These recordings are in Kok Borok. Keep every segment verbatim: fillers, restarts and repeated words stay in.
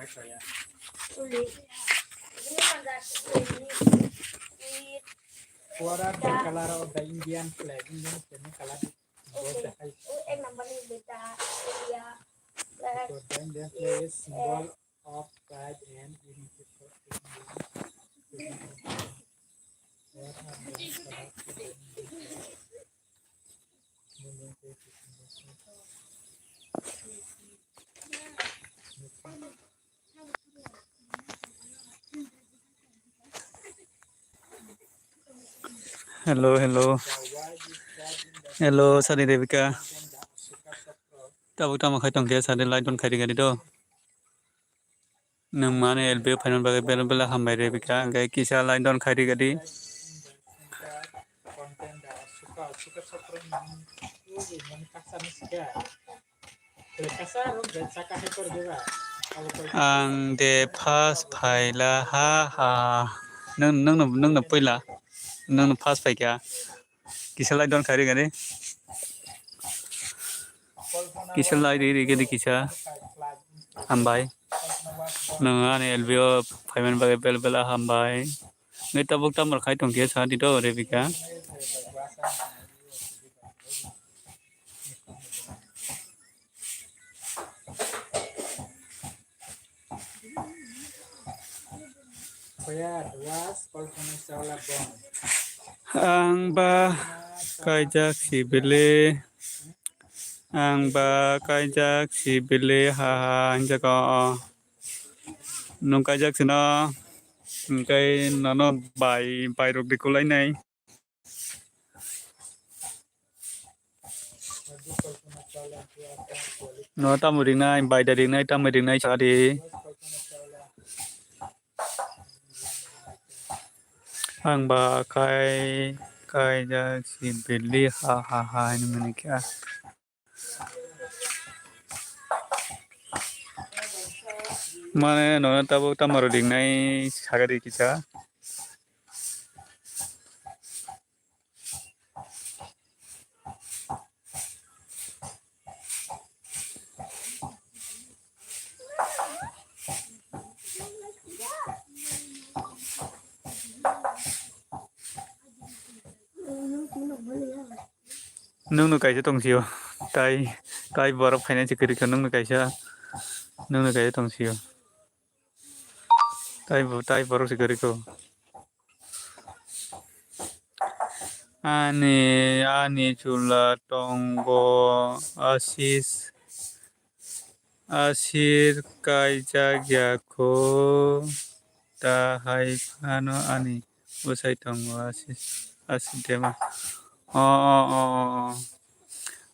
What are the color of the Indian flag? Indian flag ni color. Both the height. Ek number ni beta, India flag. Because the Indian flag is symbol of pride and unity for India. What are the color of the Indian flag? Hello, hello. Hello, Sari Devika. Tabuk tamo khai tongkhe, Sari light on khai rigadi do. Nwng mani L B O phaimani bagwi bela bela hambai Rebika, hwnkhe kisa light on khai rigadi. Ang de first phaila ha ha. Nwng, nwngno, nwngno puila. Nwngno first phaikha. Kisa light on khai rigadi. Kisa light ri rigadi kisa. Hambai. Nwng ani L B O phaimani bagwi bela bela hambai. Ngai tabuk tamar khai tongkhe sa di do Rebika. Ang ba kaijak sibili, ang ba kaijak sibili ha ha hinjak o. Nwng kaijak sino, hwnkhe nono bai, bai rok de kulainai. No tamo ringnai, bai da ringnai, tamo ringnai sa di. Ang ba kai, kaijak sibili ha ha ha hinwi mani kha. Mane nono tabuk tamo ringnai sagadi kisa. Nwngno kaisa tongsio, tai, tai borok phainai se kwrwikha, nwngno kaisa, nwngno kaisa tongsio. Tai bo, tai borok se kwrwikho. Ani, ani chwla tongo Asis, Asir kaijak ya kho, ta hai phano ani bwsai tongo Asis, Asis dema. O, o, o, o, o.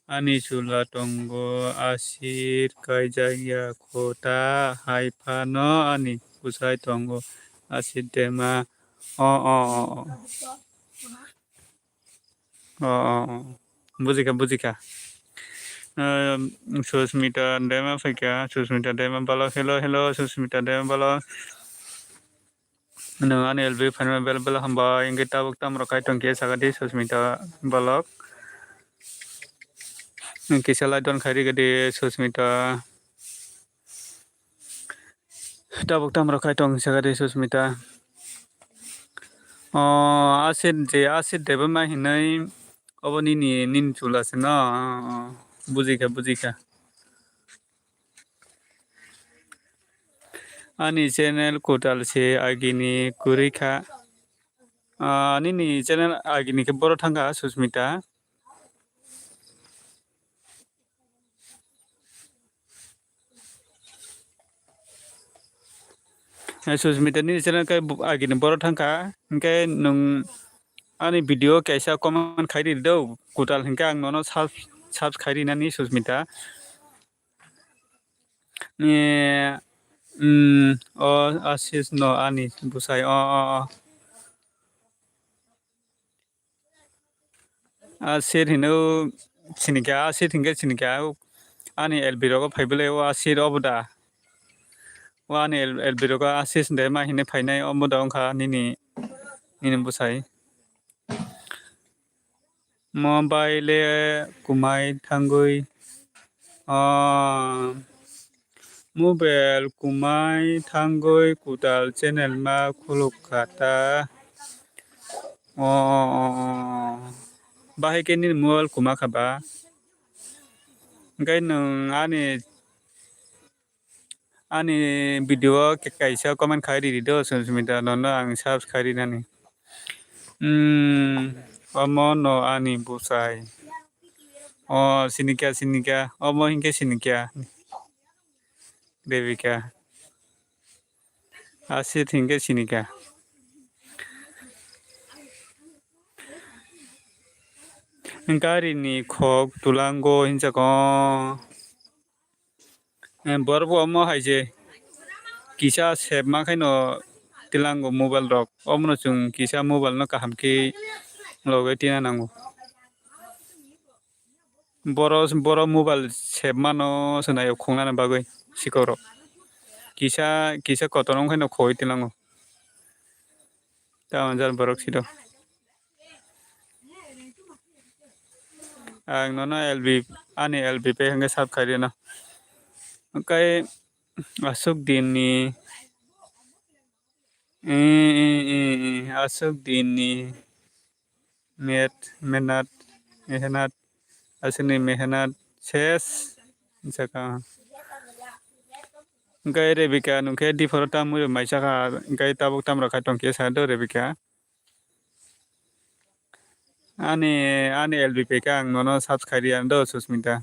Ani chwla tongo Asir kaijak ya kho, ta hai phano ani bwsai tongo Asir dema. O, o, o, o. O, o, o. Bujikha, bujikha. Ehm, Susmita Dema phaikha. Susmita Dema balok. Hello, hello, Susmita Dema balok. Nwng ani L B phaima bel bel hambai. Hwnkhe tabuk tamrok kai tongkhe sakadi Susmita balok. Nwng kisa light on khai rigadi Susmita. Tabuk tamrok khai tong sakadi Susmita. O, Asit je, Asit deba ma hinwi obo nini, nini chwla se no? O, o, bujikha, bujikha. Ani channel kwtal se agini kwrwi kha. Ah, nini channel agini khe boro thangkha Susmita. Eh, Susmita nini channel khe bo-, agini boro thangkha, hwnkhe nwng ani video kaisa comment khai ridi do, kwtal hwnkhe ang nono subs-, subs khai rinani Susmita. Eh, mm, o Asis no ani bwsai, o, o, o. Asir hino sinikha, Asir hinkhe sinikha, ani L B rogo phaibolai o Asir obo da. O ani L-, L B rogo Asis de ma hinwi phainai obo da wngkha nini, nini bwsai. Mo bai le kumai thangwi, o, Mobile kwmai thangwi kwtal channel ma khuluk kha ta. O, o, o, o. Bahai khe nini mobile kwma kha ba? Hwnkhe nwng ani, ani video o kaisa comment khai ridi do, Susmita, nono ang subscribe khai rinani. Hmm, omo no ani bwsai. O, sinikya, sinikya. Omo hinkhe sinikya. Rebika. Asit hinkhe sinikha. Gari ni khok tulango hinjak o. Borok bo omo hai je kisa sep ma khaino tilango mobile rok. Omono chwng kisa mobile no kaham khe logi tina nango. Boro, boro mobile sep mano se naio khungnani bagwi sikorok. Kisa, kisa kotor wngkhaino khogwi tilango. Tamo jani borok sido. Ang nono L B, ani L B page hwnkhe sub khai rino. Hwnkhe aswk dinni, eh, eh, eh, eh, aswk dinni. Met, menat, mehnat, aswkni mehnat ses, hinjak ang. Hwnkhe Rebika nwng khe diphoro tamwi rok mai chakha, hwnkhe tabuk tamrok khai tongkhe sa do Rebika. Ani, ani L B page khe ang nono subscribe riya do Susmita.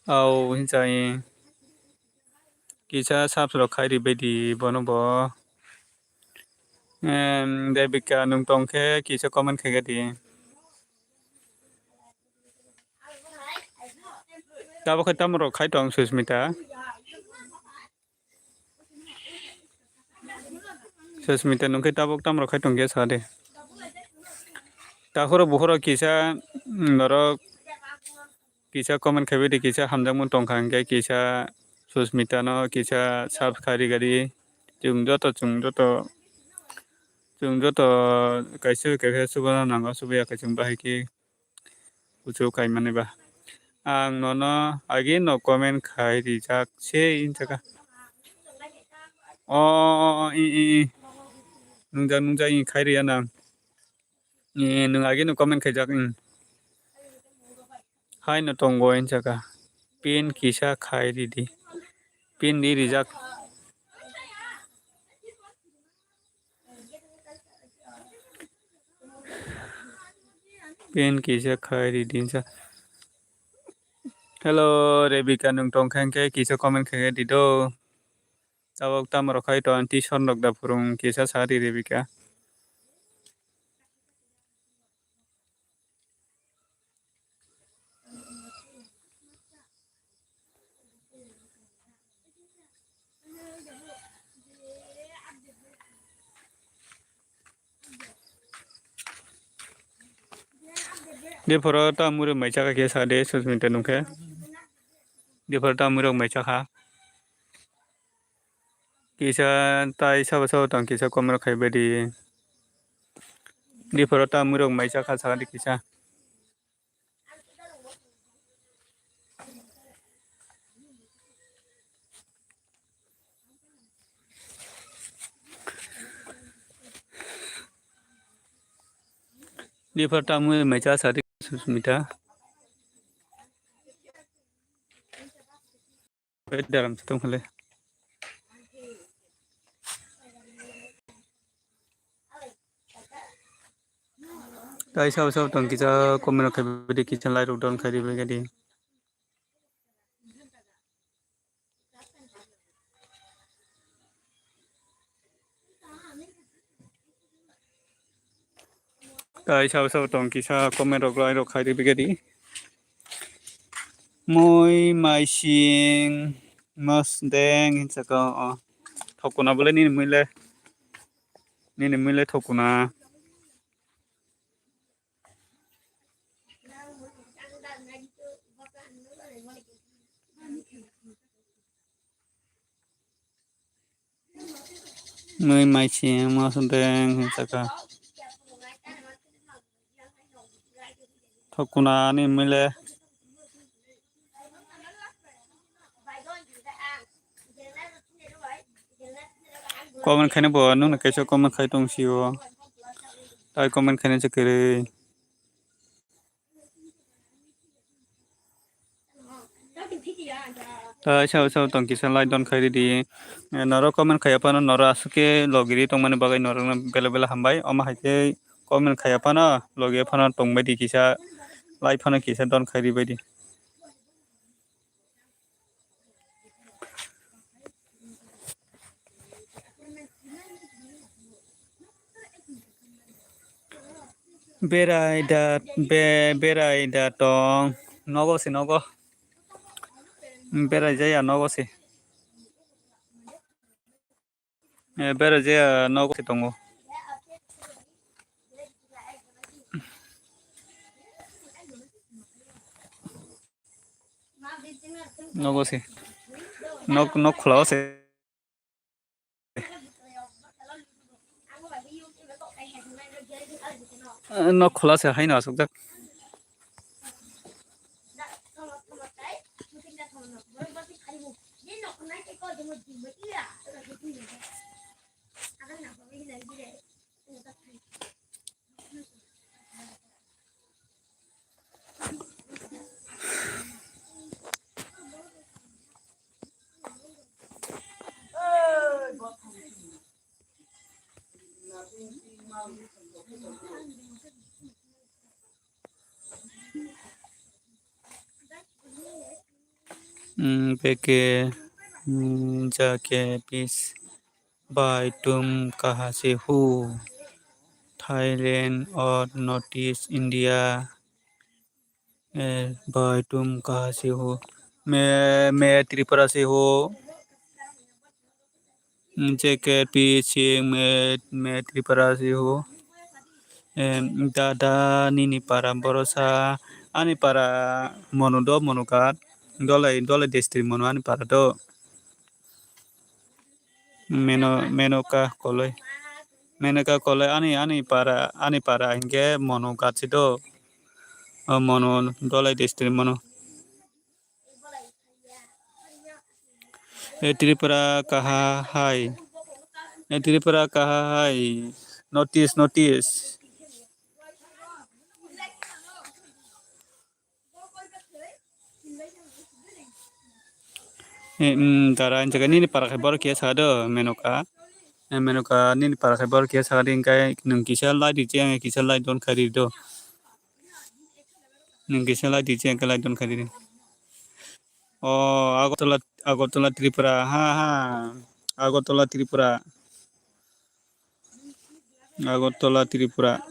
Au, hinjai. Kisa subs rok khai ribai di bono bo. Em, Rebika nwng tong khe kisa comment khai di. Tabuk khe tamo rok khai tong Susmita. Susmita nwng khe tabuk tamo rok khai tong khe sa de. Takhoro bukhoro kisa, mm, norok kisa comment khaibai di, kisa hamjakmung tongkha hwnkhe kisa Susmita no kisa subscribe riga di. Chwng joto, chwng joto, chwng joto kaisa kaisa subana nango, subaya khe chwng bahai khe kuchuk kaimani ba. Ang nono agi no comment khai rijak se hinjaka. O, o, o, o, i, i, i. Nungjak, nungjak, i khai riya nang. I, nwng agi no comment khaijak, i. Hai no tongo hinjaka. Pin kisa khai ridi. Pin di rijak. Pin kisa khai ridi hinsa. Hello, Rebika, nwng tong khe hwnkhe kisa comment khai di do. Tabuk tamo rok khai tong, tuition rok da phwrwng kisa sa di Rebika. Diphoro ta muri mai chakha khe sa de Susmita nwng khe. Diphoro ta muri rok mai chakha. Kisa tai sabo sabo tong kisa comment rok khai bai di. Diphoro ta muri rok mai chakha sa de kisa. Diphor tamwi mai cha sari Susmita. Oi, daram tong khale. Tai sabo sabo tong kisa comment rok khai bidi kisa like rok don khai di bai gadi. Tai sabo sabo tong kisa comment rok lai rok khai ribigadi. Mui maising masdeng hinsaka o. Thokuna bole nini mui le. Nini mui le thokuna. Mui mai si ma sundeng hin saka. Thokuna ni mile. Comment khaina bo nung kaisa comment khai tong sio. Tai comment khaina se kwrwi. Tai sao sao tong kisa like don khai ridi. Norok comment khaiya phano norok aswk khe logiri tongmani bagwi norokno belai belai hambai. Omo hai khe comment khaiya phano logi phano tongbai di kisa like phano kisa don khai ribai di. Berai da, be-, berai da tong. Nogo se nogo. Berai jaya nogo se. Eh, berai jaya nogo se tongo. Nogo se. Nok, nok khulao se. Nok khula se haino asukjak. Hmm, peke, hmm, jake pis bai tum kaha se hu. Thailand or North East India, eh, bai tum kaha se hu. Me, me Tripura se hu. J K P C M, me, me Tripura si ho. Em, dada nini para borosa, ani para mono do, mono kat, dolai, dolai district mono ani para do. Meno, meno ka koloi. Meno ka koloi ani, ani para, ani para hingke mono kat si do. O mono dolai district mono. E Tripura kaha hai. E Tripura kaha hai. Notice, notice. E, mm, dara, ang jaga nini para khai borok kisa do, menoka. E, menoka, nini para khai borok kisa di, hingke nwng kisa lai di, ang kisa lai don khai di do. Nwng kisa lai di, ang kisa lai don khai di. O, Agartala, Agartala Tripura. Ha, ha. Agartala Tripura. Agartala Tripura.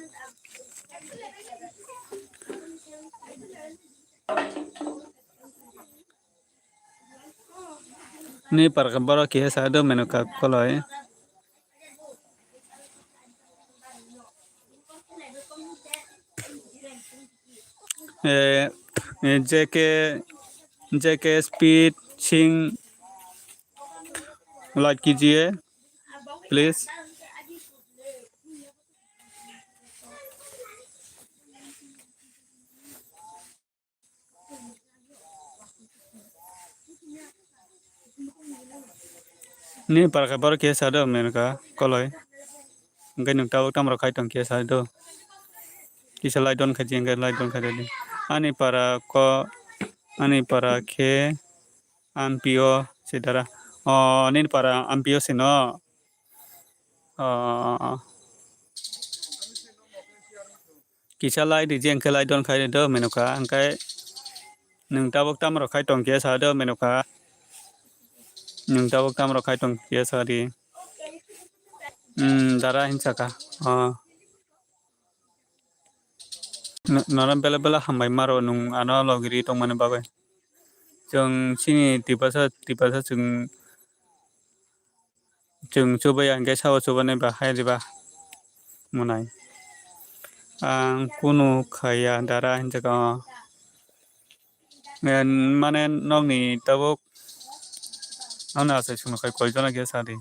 Ni parka borok kisa do meno kak koloi. Eh, eh, J K, J K Speed Singh like कीजिए, please. Ni para khe borok kisa do menoka koloi. Hingke nwng tabuk tamo rok khai tong kisa do. Kisa lai don khai di, hingke lai don khai di. Ani para ko, ani para khe ampio si dara. O, nini para ampio si no. O, kisa lai di, jeng khe lai don khai do menoka, hingke nwng tabuk tamo rok khai tong kisa do menoka. Nwng tabuk tamo rok khai tong kisa di. Hmm, dara hinsa ka. O. No-, nono bela bela hambai maro nwng ano logiri tongmani bagwi. Chwng chini tipasa, tipasa chwng, chwng chubaiya hwnkhe sao chubanai ba hai riba mwnai. Ang kunu khaiya dara hinjaka o. Mane nokni tabuk ano achai songno khai koi jona khe sadi.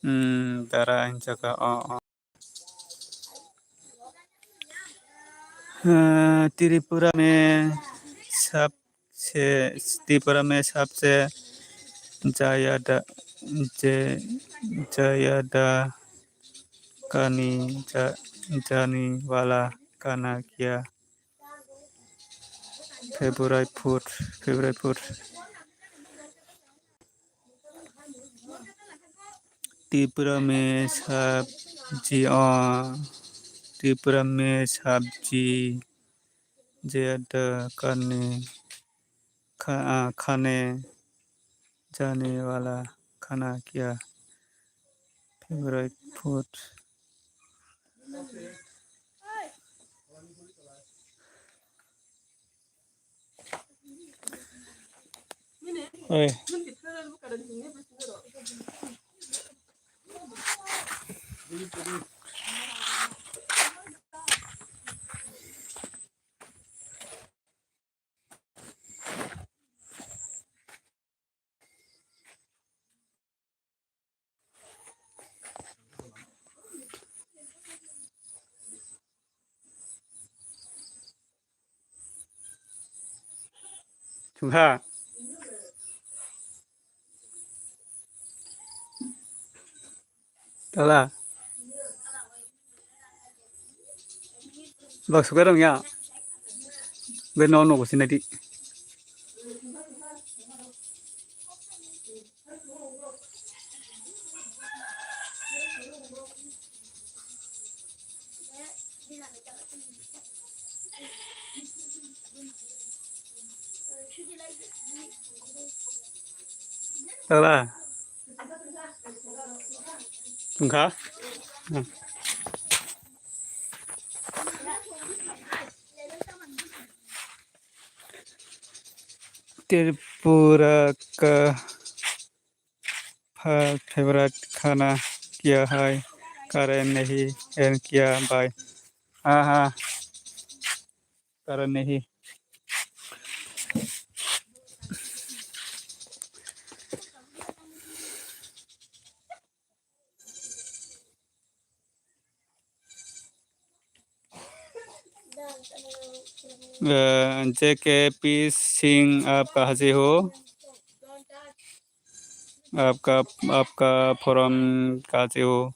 Hmm, dara hinjaka, oh, oh. Haa, Tripura mein sabse, Tripura mein sabse jayada, je, jayada kani ja, jane wala khana kya? Favorite food, favorite food. Tripura mein sabji, oh, Tripura mein sabji jayada kane, kha, ah, khane jane wala khana kya? Favorite food. Oi. Chungkha. Tala. Bak suka dong ya. Be no no ko sinai di. Tala. Tungkha. Tripura ka fa-, favorite khana kya hai? Karan nahi hai kya bhai? Aha. Karan nahi. अ, जे के पी सिंह, आप कहाँ से हो? आपका, आपका फॉर्म कहाँ से हो?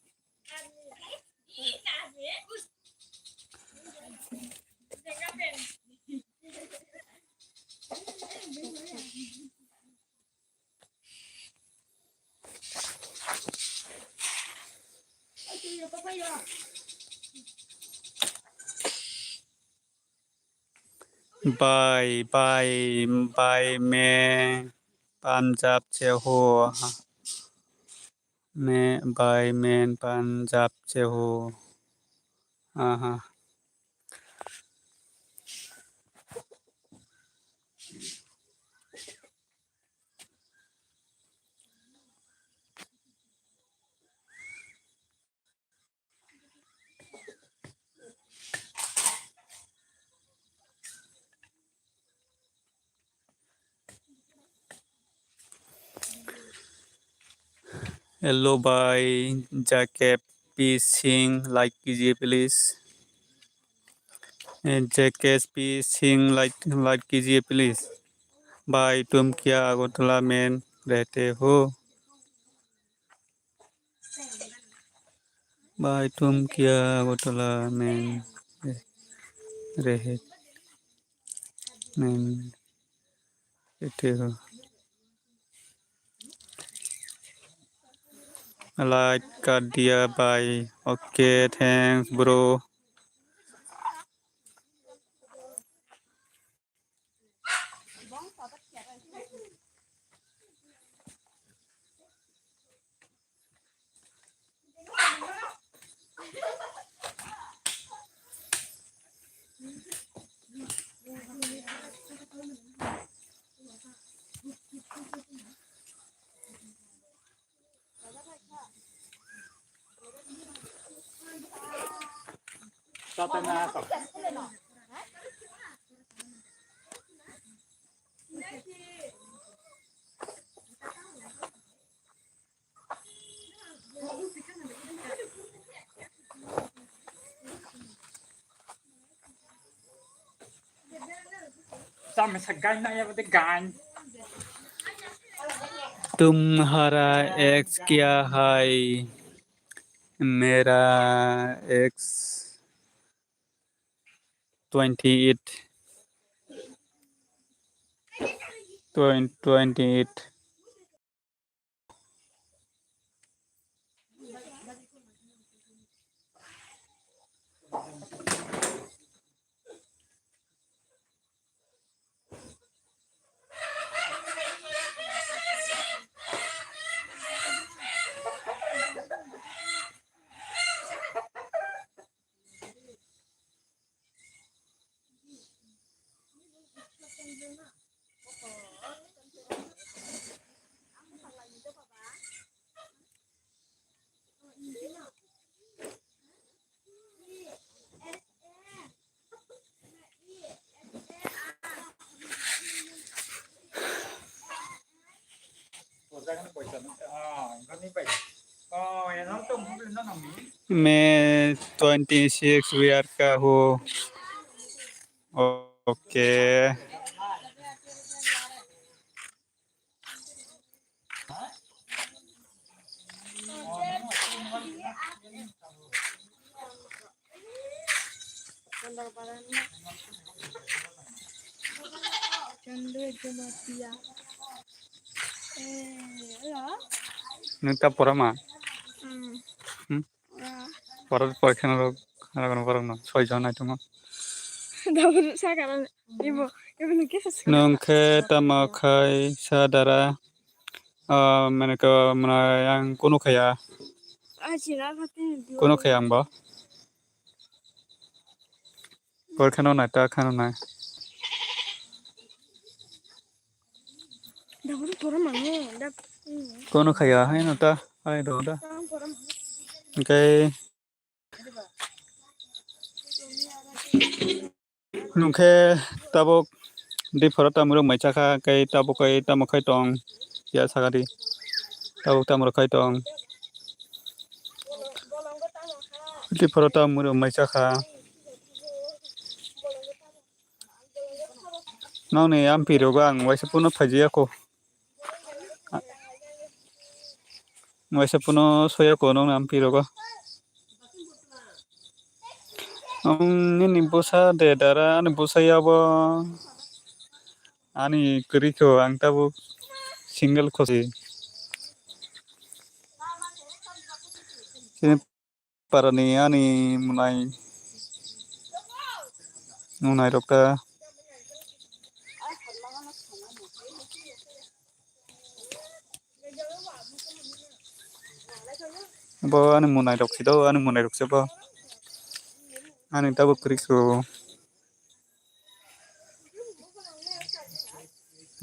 भाई, भाई, भाई, मैं पंजाब से हूँ। मैं, भाई, मैं पंजाब से हूँ। हाँ, हाँ। Hello भाई, जे के पी सिंह like कीजिए please। ए, जे के पी सिंह like, like कीजिए please। भाई, तुम क्या अगरतला में रहते हो? भाई, तुम क्या अगरतला में रह-, रह-, में रहते हो? Like कर दिया भाई। Okay, thanks bro। Tamo sa gain na ya bade gain. तुम्हारा एक्स क्या है? मेरा x twenty eight. Twenty, twenty eight. मैं ट्वेंटी सिक्स ईयर का हूँ। Okay. Nung ta pora ma? Hmm? Pora, pora kheno rok, rok, rok, rok no, soi jon nai tongo. Nung khe tamo khai sa dara? Ah, mane ko mane ang kunu khaya. Kunu khaya ang bo. Por kheno nai, ta kheno nai. Kunu khaya, hai no ta, hai do da. Hingke Nungkhe tabuk diphoro tamurok mai chakha, kei tabuk kei tamo khai tong ya sakadi. Tabuk tamurok khai tong. Diphoro tamurok mai chakha. Nokni amphi rogo ang waisa phano phaijiyakho. Waisa phano soyakho nokni amphi rogo. Ang nini bwsa de dara, ani bwsa yabo ani kwrwikho, ang tabuk single khosi. Chini parani ani munai, munai rok ta. Bo ani munai rok si do, ani munai rok se bo. Ani tabuk kwrwikho.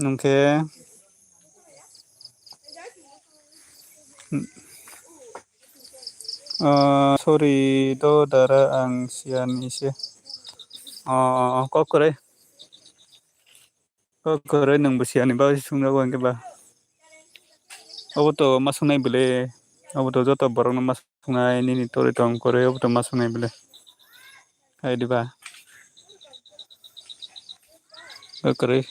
Nungkhe, ah, sorry do dara, ang siyani se. Ah, kok kwrwi. Kok kwrwi nwng bo siyani bagwi sungjago hwnkhe ba. Obo to ma sungnai bwle. Obo to joto borokno ma sungnai, nini toroi tong kwrwi, obo to ma sungnai bwle. Hai diba? Kok kwrwi.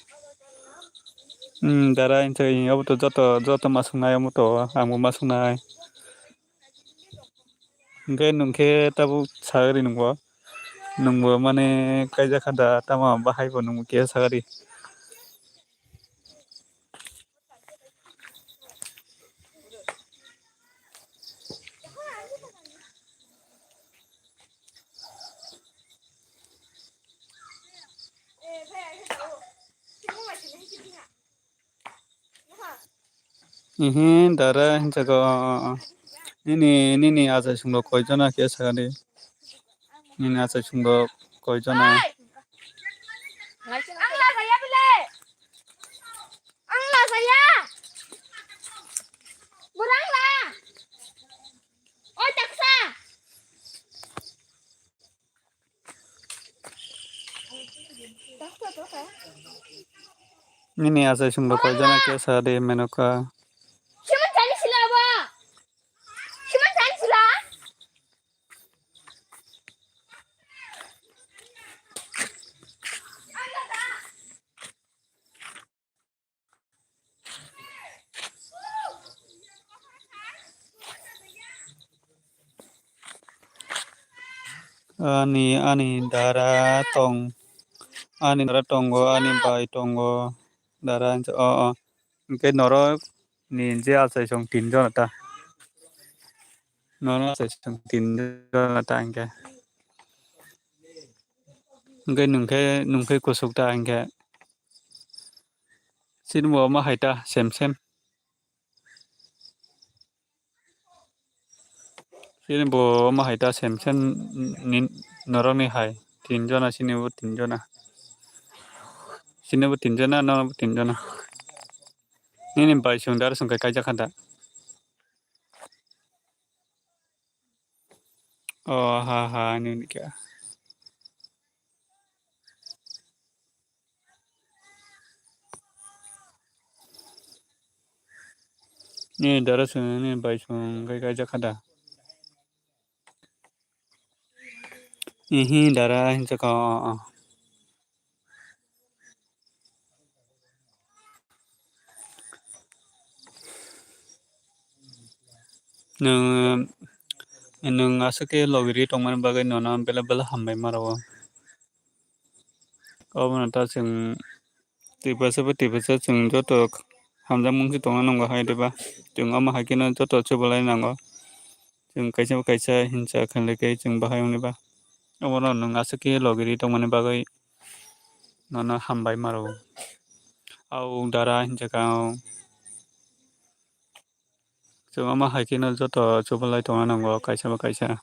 Hmm, dara hinsa obo to joto, joto ma sungnai, obo to ang bo ma sungnai. Hwnkhe nwng khe tabuk sagri nwng bo. Nwng bo mane kaijak kha da, tamo bahai bo nwng bo keha sagri. Ihi dara hinjago, nini, nini achai sumrok koijona khe sakadi. Nini achai sumrok koijona. Ang lajaya bile. Ang lajaya. Burang la. Oi taksa. Nini achai sumrok koijona khe sakadi menoka. Simon chani sila ba? Simon chani sila? Ani, ani dara tong, ani dara tongo, ani bai tongo, dara hinsa, o, o. Hwnkhe norok ni je achai chwng tin jona ta. Norok achai chwng tin jona ta hwnkhe. Hwnkhe nwng khe, nwng khe kuchuk ta hwnkhe. Chini bo omo hai ta sem sem. Chini bo omo hai ta sem sem ni norok ni hai. Tin jona, chini bo tin jona. Chini bo tin jona, nono bo tin jona. Nini bai chwng dara chwng kai kaijak kha da. O ha ha, nini kya. Ni dara chwng, ni bai chwng, kai kaijak kha da. Ihi dara hinsa kha, o, o. Nwng, nwng aswk khe logi ri tongmani bagwi nono belai belai hambai ma rwo. Obono ta chwng Tiprasa bai Tiprasa chwng joto hamjakmung se tongna nango hai diba? Chwng omo hai kheno joto chubalai nango. Chwng kaisa bai kaisa hinsa khainai khe chwng bahai wngni ba. Obono nwng aswk khe logi ri tongmani bagwi nono hambai ma rwo. Au dara hinsa kha, au. Chwng omo hai kheno joto chubalai tongna nango kaisa bai kaisa.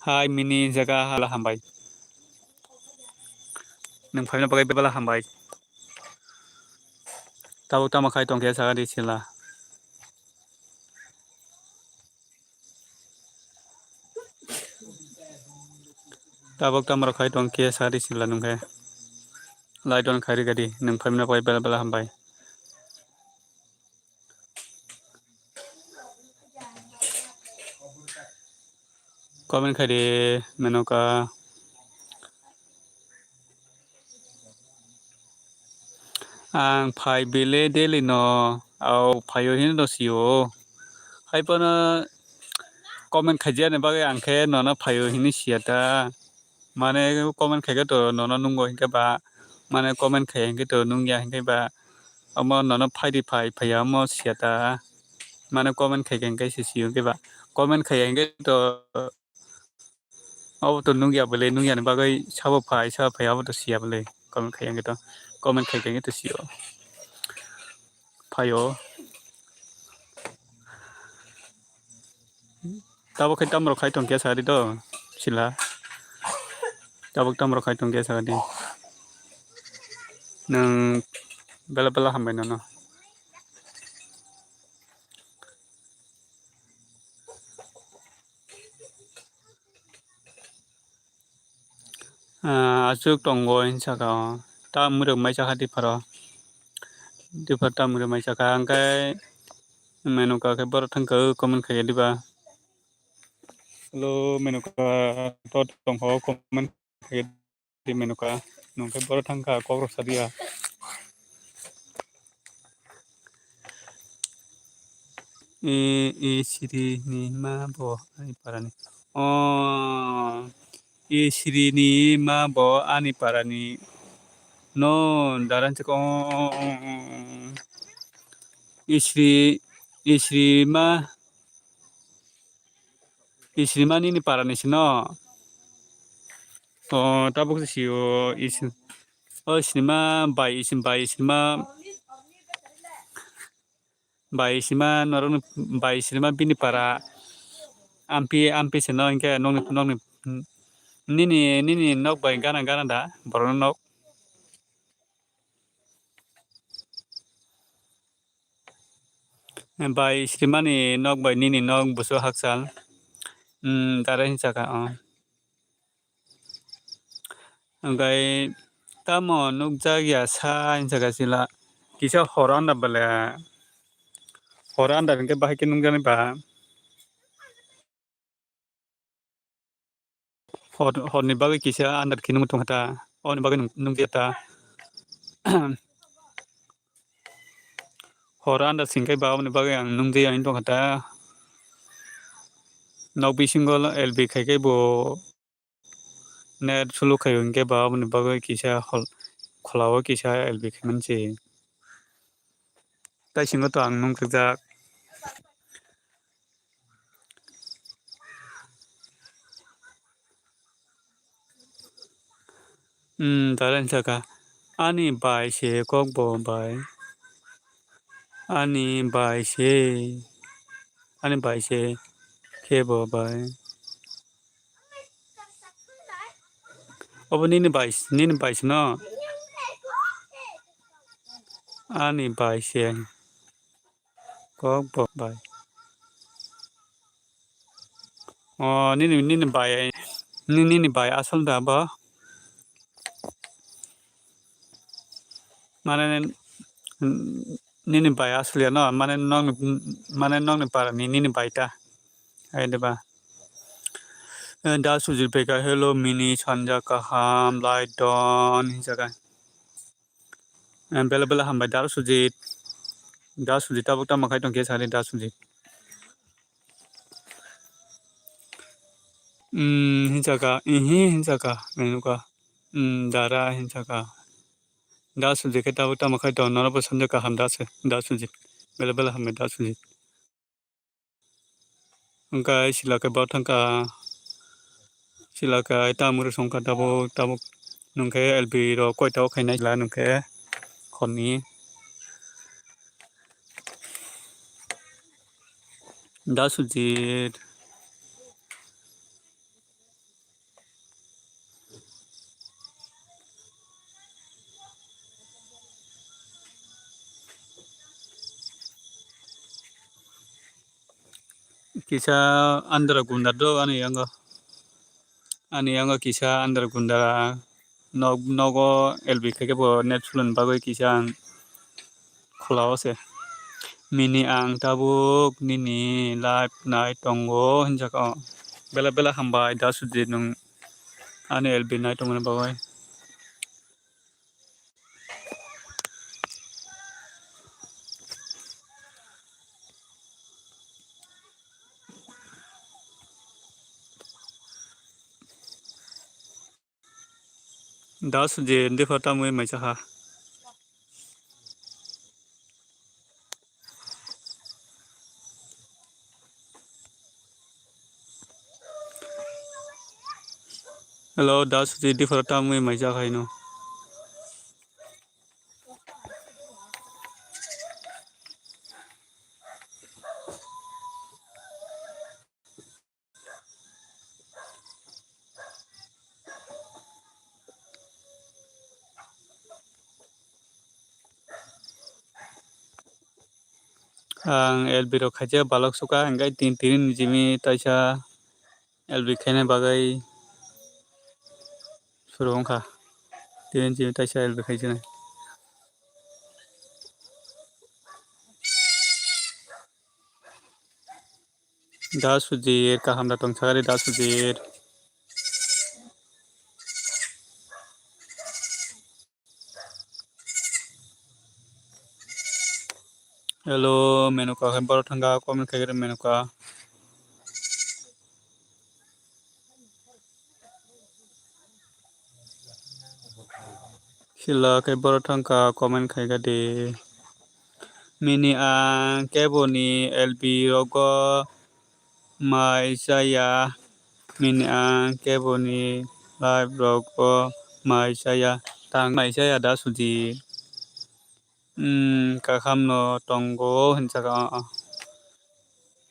Hai mini jaga hala hambai. Nwng phaina bagwi bebela hambai. Tabuk tamo khai tongkhe saka di sila. Tabuk tamo rok khai tongkhe saka di sila nwng khe. Lai don khai rikadi nwng phaimna bagwi bela bela hambai. Comment khai di, Menoka. Ang phai bile daily no, au phaio hino no sio. Hai phano comment khaijani bagwi ang khe nono phaio hini siya ta. Mane comment khaikhe to nono nungo hinkhe ba, mane comment khai hinkhe to nungya hinkhe ba, omo nono phaidi phai phaiya omo siya ta. Mane comment khaikhe hinkhe se sio hinkhe ba, comment khaiya hinkhe to obo to nungya bwle, nungya ni bagwi sabo phai, sabo phai, abo to siya bwle. Comment khai hinkhe to, comment khai hinkhe to sio. Phaio. Tabuk khai tamrok khai tongkhe sadi to, sila. Tabuk tamrok khai tongkhe sadi. Nwng bela bela hambai nono. Ah, aswk tongo hinwi saka o. Ta mwrwk mai chakha dipharo. Diphar ta mwrwk mai chakha, hwnkhe Menoka khe borok thangkha o comment khaiya diba. Hello, Menoka, to tongkha o comment khaiya di, Menoka. Nwng khe borok thangkha, kok rok sadiya. E, e, siri ni ma bo ani parani. O, e, siri ni ma bo ani parani. No, daran chikon. Isri, isri ma, isri ma nini parani sino. O, tabuk si o, is, o, isri ma bai, is, bai, isri ma, bai, isri ma norokni, bai, isri ma bini para. Ampi, ampi sino, hinkhe nokni, nokni, nini, nini nok bai gana, gana da, borokni nok. Bai srimani nok bai nini nok busu hakchal. Hmm, dare hinsa kha, o. Hwnkhe tamo nukjak ya sa hinsa kha sila. Kisa hor anda bele. Hor anda hinkhe bahai khe nukjani ba. Hor, horni bagwi kisa andar khe nung tongkha ta, aboni bagwi nung, nungya ta. Hor andar singkhe ba aboni bagwi ang nungya ani tongkha ta. Nok bisingo L B khaikhe bo net sulu khai hwnkhe ba aboni bagwi kisa hol, kholao kisa L B khaimani se. Tai singo to ang nung kajak. Hmm, dara hinsa kha. Ani bai se kok bo bai. Ani bai se. Ani bai se khe bo bai. Obo nini bai, nini bai se no. Ani bai se. Kok bo bai. O, nini, nini bai, ni-, nini bai asol da bo? Mane, nini bai asol ya no? Mane nokni, mane nokni para ni, nini bai ta. Ai de ba. Eh, Da Sujit beka, "Hello, mini sanja kaham, light don," hinjaka. Eh, bela bela hambai, Da Sujit. Da Sujit tabuk tamo khai tongkhe sari, Da Sujit. Hmm, hinjaka, ihi, hinjaka, menuka. Hmm, dara, hinjaka. Da Sujit khe tabuk tamo khai tong, norok bo sanja kaham, Da Su-, Da Sujit. Bela bela hambai, Da Sujit. Hwnkhe sila khe bo thangkha, sila khe ai tamurok songkha tabuk, tabuk nungkhe L B rok koita o khainai sila nungkhe khorni. Da Sujit. Kisa andra gunda do ani yango. Ani yango kisa andra gunda. Nok, nogo L B khe bo net sulon bagwi kisa ang khulao se. Mini ang tabuk nini live nai tongo hinjak o. Bela bela hambai Da Sujit nung ani L B nai tongmani bagwi. Da Sujit, de pha tamwi mai cha ha. Hello, Da Sujit, de pha tamwi mai cha ha ino. Ang L B rok khaijak balok suka, hingke tin, tini ni jimi taisa L B khaina bagwi suru wngkha. Tini ni jimi taisa L B khaijaknai. Da Sujit, kaham da tong sakari Da Sujit. Hello, Menuka, hai borok thangka, comment khaikhe Menuka. Sila khe borok thangka, comment khaikha de. Mini ang keboni L B rogo mai chaya. Mini ang keboni live rogo mai chaya. Tang mai chaya Da Sujit. Hmm, kahamno tongo hinjaka.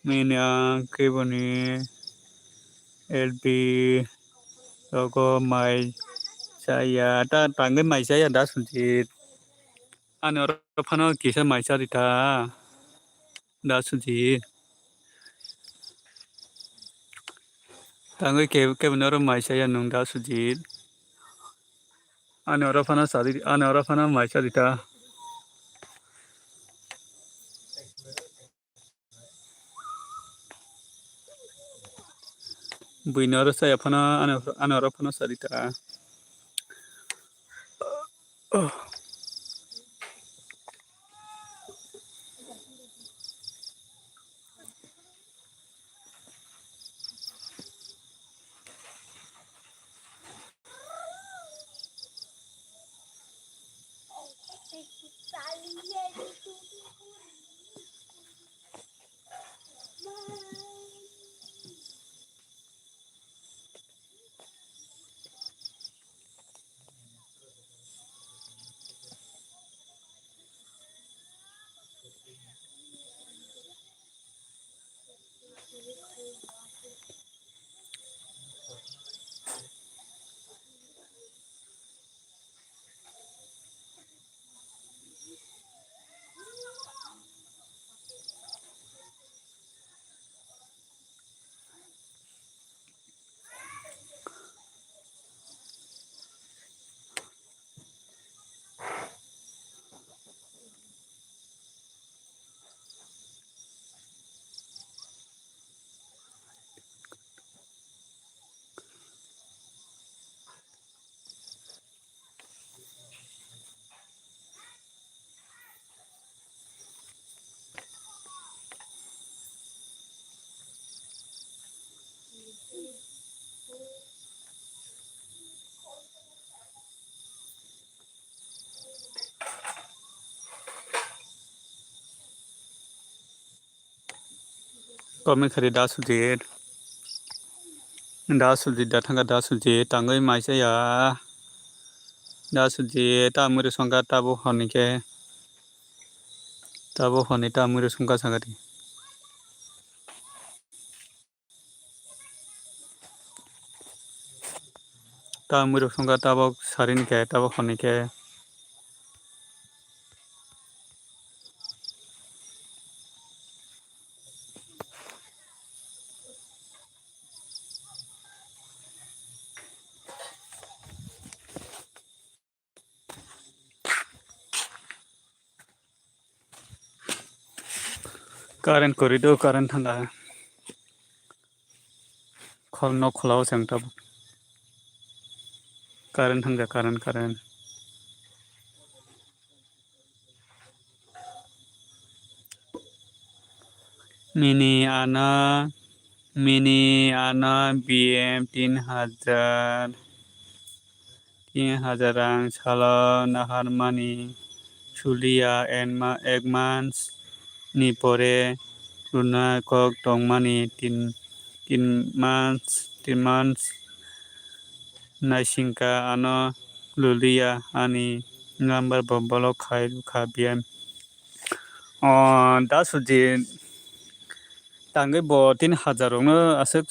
Mini ang keboni L B rogo mai chaya. Ta tangwi mai chaya Da Sujit. Ani oro phano kisa mai chadi ta Da Sujit. Tangwi ke-, keboni oro mai chaya nung Da Sujit. Ani oro phano chadi, ani oro phano mai chadi ta. Buino oro saya phano ano, ano oro phano sarita. Comment khari da Sujit. Da Sujit, da thangkha da Sujit, tangwi maisa ya. Da Sujit, ta mwrwi songkha tabuk hwnwi khe. Tabuk hwnwi ta mwrwi songkha sakha di. Ta mwrwi songkha tabuk sarini khe, tabuk hwnwi khe. Current kwrwi do, current thangkha. Khol nok khulao se ang tabuk. Current thangkha, current, current. Nini ano, nini ano B M tin hajar, tin hajar rang salo naharmani suliya, en ma-, ek mas ni pore rwna kok tongmani tin, tin mas, tin mas naisingkha ano luliya ani number bo block khai rwkha B M. O, da Sujit, tangwi bo tin hajar rokno aswk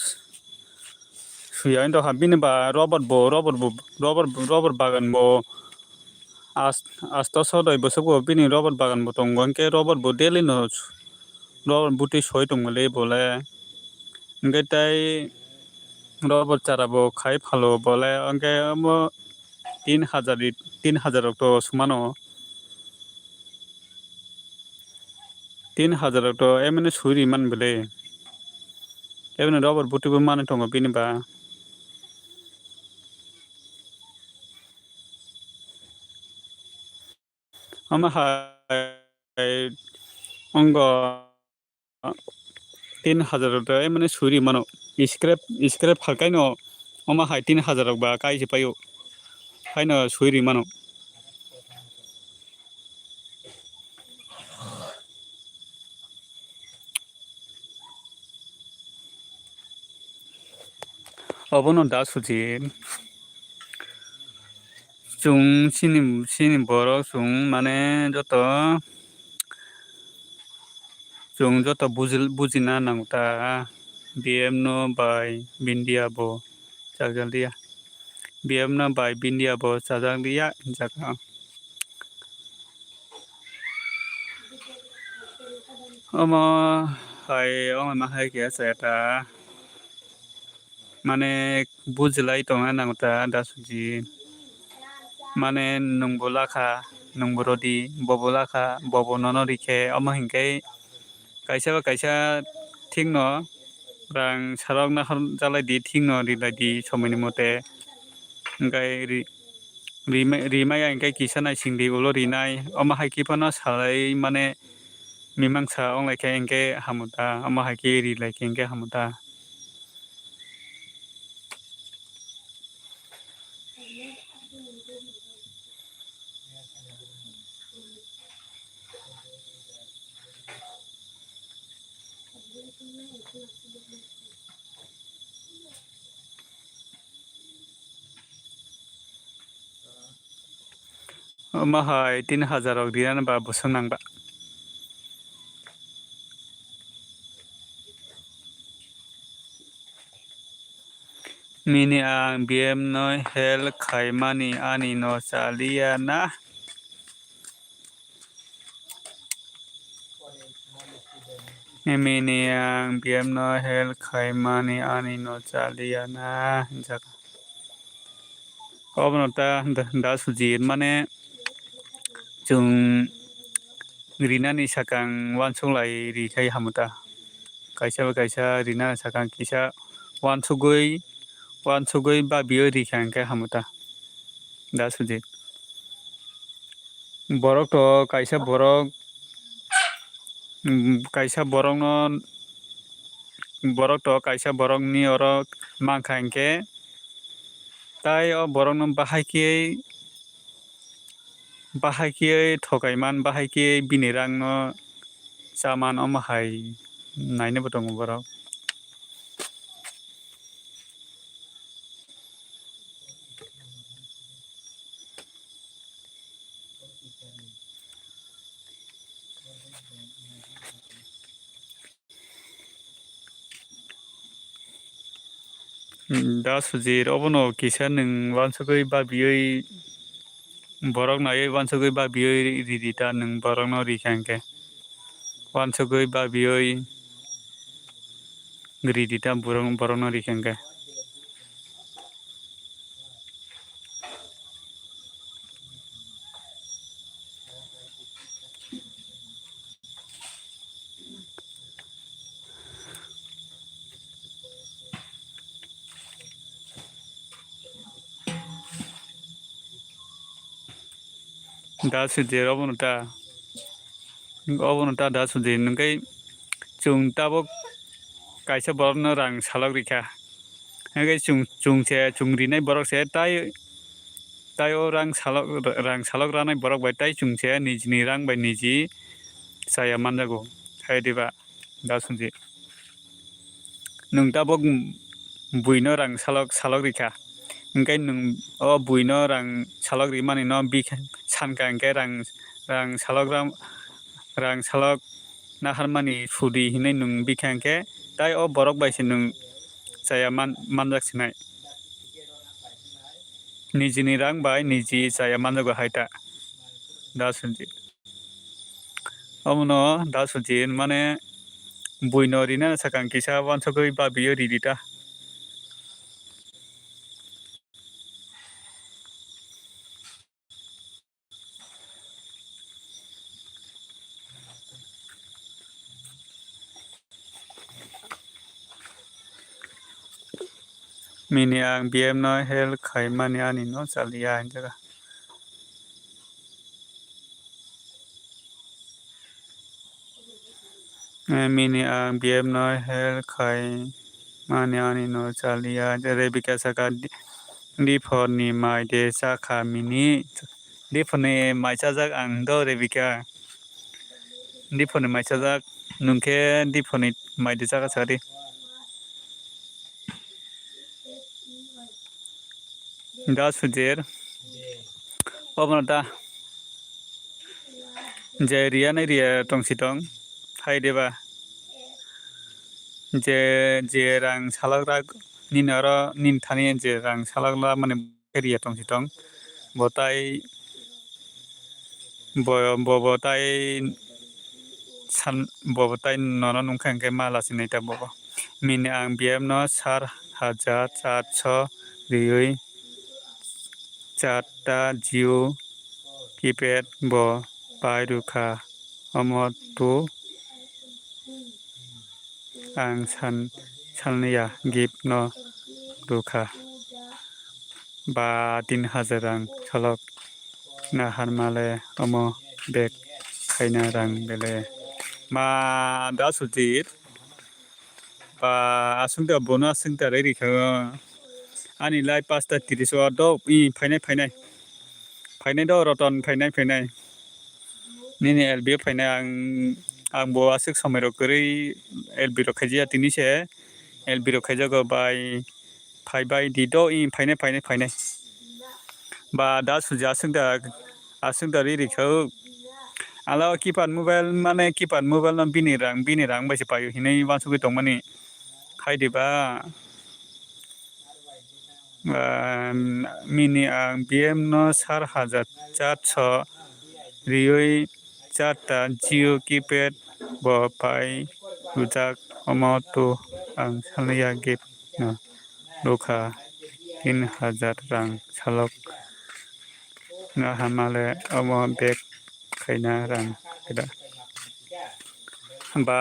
suya wng tongkha. Bini ba rubber bo, rubber bo, rubber, rubber bagan bo as-, asto sodoi bwswk bo bini rubber bagan bo tongo, hwnkhe rubber bo daily no rubber bwtwi soi tongmani bole. Hwnkhe tai rubber chara bo khai phalo bole, hwnkhe omo tin hajar ri-, tin hajar rok to sumano. Tin hajar rok to emani sui ri man bole. Emani rubber bwtwi bo manwi tongo bini ba. Omo hai wngkha tin hajar rok to emani sui ri mano. Scrap, scrap phalkai no omo hai tin hajar rok ba kai se paio. Haino sui ri mano. Obono da Sujit. Chwng chini, chini borok chwng mane joto, chwng joto bujil-, bujina nango ta. B M no bai Bindia bo chajak liya. B M no bai Bindia bo chajak liya hinjak. Omo hai, omo ma hai khe chaya ta. Mane bujilai tongna nango ta da Sujit. Mane nwng bo lakha, nwng bo rwdi, bo bo lakha, bo bo nono rikhe, omo hinkhe kaisa ba kaisa thik no Rang sarok nakhor jalai di, thik no rilai di somoi ni mote. Hwnkhe ri-, rimai, rimai ya hwnkhe kisa naising di ulo rinai. Omo hai khe phano salai mane mimang sa ong lai khe hwnkhe hamu ta. Omo hai khe rilai khe hwnkhe hamu ta. Omo hai tin hazar rok rinani ba bwswk nang ba. Nini ang B M no help khaimani ani no chaliya na? Nini ang B M no help khaimani ani no chaliya na? Hinjak. Obono ta da, da Sujit mane chwng rinani sakang uansuk lai ri khai hamu ta. Kaisa bai kaisa rinani sakang kisa uansugwi, uansugwi babiyo ri kha hwnkhe hamu ta da Sujit. Borok to kaisa borok, mm, kaisa borokno, borok to kaisa borokni oro mankha hinkhe, tai o borokno bahai khe, bahai khe thokai man, bahai khe bini rangno cha man, omo hai nainaibo tongo borok. Da Sujit, obono kisa nwng uansugwi babiwi, borok naiwi uansugwi babiwi ridi ta, nwng borokno rikha hinkhe. Uansugwi babiwi ridi ta borok, borokno rikha hinkhe. Da Sujit, obono ta, obono ta Da Sujit, hwnkhe chwng tabuk kaisa borokno rang salok rikha. Hwnkhe chwng, chwng se, chwng rinai borok se tai, tai o rang salok, rang salok ranai borok bai tai chwng se nijini rang bai niji chaya manjago, hai diba? Da Sujit. Nwng tabuk buino rang salok, salok rikha. Hwnkhe nwng o buino rang salok rimani no bikha, sankha hwnkhe rang, rang salok ram, rang salok naharmani sudi hinwi nwng bikha hwnkhe, tai o borok bai se nwng chaya man, manjak sinai. Nijini rang bai niji chaya manjago hai ta, Da Sujit. Omono Da Sujit mane buino rinani sakang kisa uansugwi babiyo ridi ta. Nini ang B M no help khaimani ani no chaliya hinjaga. Eh, nini ang B M no help khaimani ani no chaliya. Rebika saka, "Di-, diphor ni mai de chakha mini." Diphor ni mai chajak ang do, Rebika. Diphor ni mai chajak, nwng khe diphor ni mai de chakha sadi. Da Sujit. Obono ta. Je riya nai riya tong si tong. Hai deba. Je, je rang salak rak nini oro nini thani je rang salak la mani riya tong si tong. Bo tai, bo, bo, bo tai san, bo, bo tai nono nungkha hwnkhe ma lachi nai ta bo. Nini ang B M no sar hajar chatso riwi charta Jio keypad bo pai rwkha. Omo tu ang san, salni ya gift no rwkha. Ba tin hajar rang salok na harmale omo bag khaina rang bele. Ma da Sujit. Ba aswk da bono aswk da rei rikha. Ani lai pasta tiris o do i phainai phainai. Phainai do Roton phainai phainai. Nini L B o phainai ang, ang bo aswk somoi rok kwrwi L B rok khaijaya tini se L B rok khaijago bai phai bai di do i phainai phainai phainai. Ba da Sujit aswk da, aswk da riri khau. Ala o keypad mobile mane keypad mobile no bini rang, bini rang bai se paio hinwi uansugwi tongmani. Khai di ba. Ah, mini ang B M no sar hajar chatso riui charta Jio keypad bo pai rwjak, omo to ang salni ya gift no rwkha tin hajar rang salok na hamale omo bag khaina rang keda ba.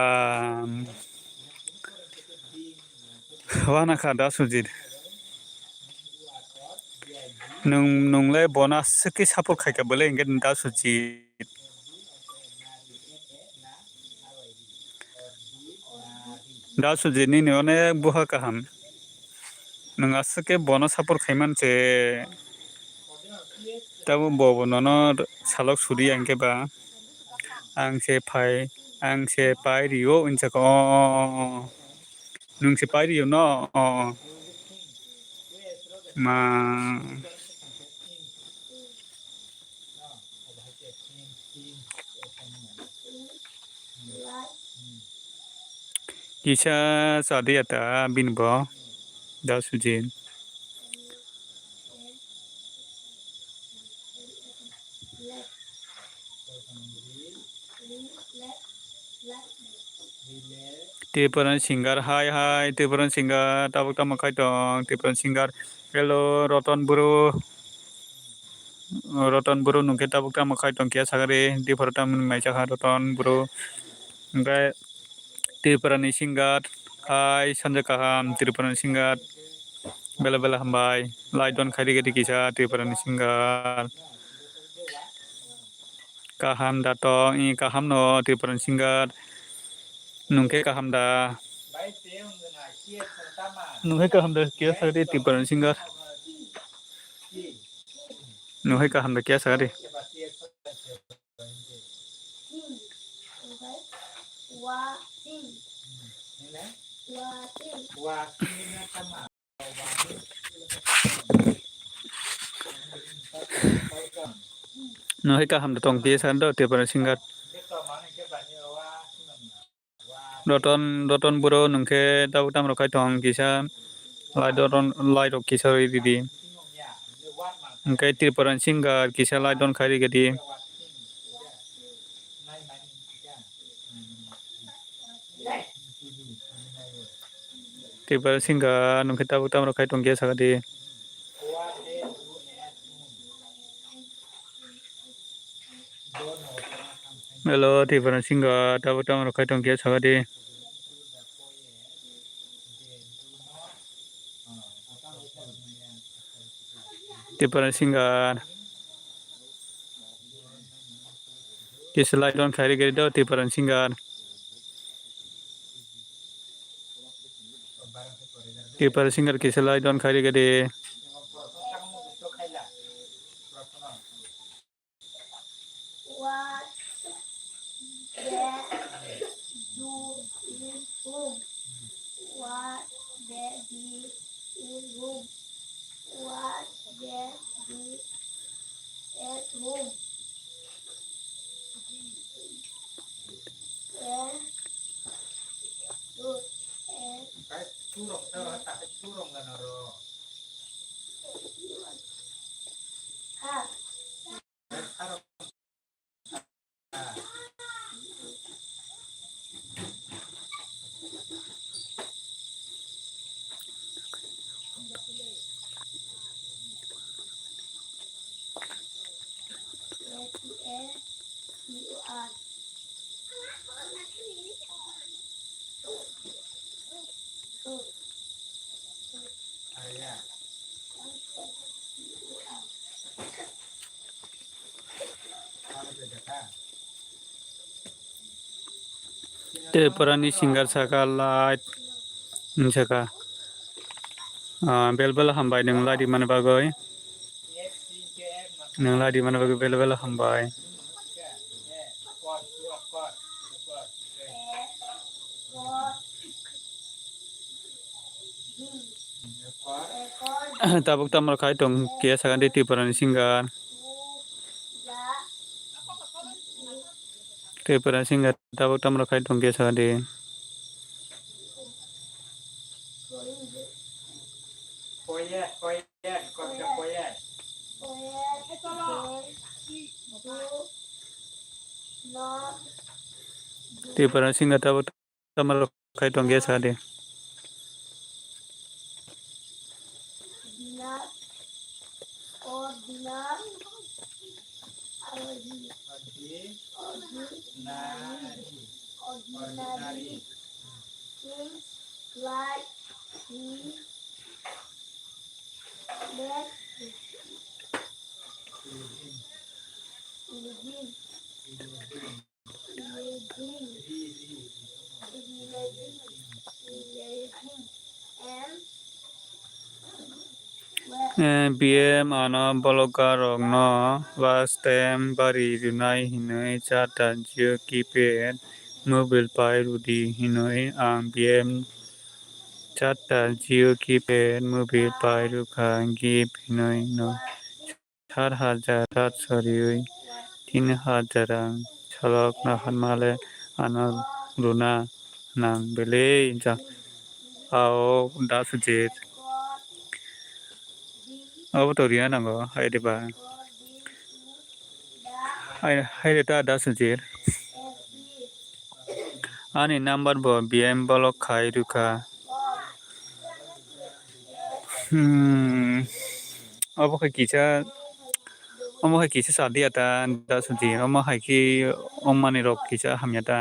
Wana kha da Sujit. Nwng, nwng le bono aswk khe support khai kha bwle hinkhe da Sujit. Da Sujit nini onek buha kaham. Nwng aswk khe bono support khai man se. Tabuk bo, bo nono salok suri ya hinkhe ba. Ang se phai, ang se pai rio hinsa kha. O, o, o, o. Nwng se pai rio no? O, o. Ma. Kisa chadi ya ta bini bo da Sujit. Tripura ni singer, hai hai, Tripura ni singer, tabuk tamo khai tong, Tripura ni singer. Hello, Roton Bru. Roton Bru, nwng khe tabuk tamo khai tong khe sagari, Tripura tamo nwng naisakha Roton Bru. Hwnkhe Tripura ni singer, hai sanja kaham, Tripura ni singer. Bela bela hambai, like don khai rikha di kisa, Tripura ni singer. Kaham da tong, i kaham no Tripura ni singer. Nwng khe kaham da? Nwng khe kaham da kisa sagari Tripura ni singer? Nwng khe kaham da kisa sagari? Nwng hai kaham da tong kisa do Tripura ni singer. Roton, Roton Bru nwng khe tabuk tamo rok khai tong kisa like, Roton like rok kisa rwi ridi. Hwnkhe Tripura ni singer kisa like don khai rikha di. Tripura ni singer nwng khe tabuk tamo rok khai tong kisa sagadi. Hello, Tripura ni singer, tabuk tamo rok khai tong kisa sagadi. Tripura ni singer. Kisa like don khai rikha di do Tripura ni singer. Tripura ni singer kisa like don khai rikha di. What they do in home? What they do in home? What they do at home? They do at Tripura ni singer saka light, saka. Ah, bel bel hambai nwng light mani bagwi. Nwng light mani bagwi bel bel hambai. Tabuk tamo khai tong khe sakha di Tripura ni singer. Tripura ni singer tabuk tamo khai tong khe sakha di. Tripura ni singer tabuk tamo khai tong khe sakha di. Eh, B M ano vlogger rokno last time bari rwnai hinwi charta Jio keypad mobile pai rwdi hinwi ang B M charta Jio keypad mobile pai rwkha gift hinwi no. Sat hajar rat soriwi tin hajar ang salok naharmale ano rwna nang belai ja. Ao da sujit. Abo to riya nango, hai de ba. Hai, hai de ta da sujit. Ani number bo B M block khai rwkha. Hmm. Obo khe kisa, omo hai kisa sadiya ta da sujit. Omo hai khe ongmani rok kisa hamya ta.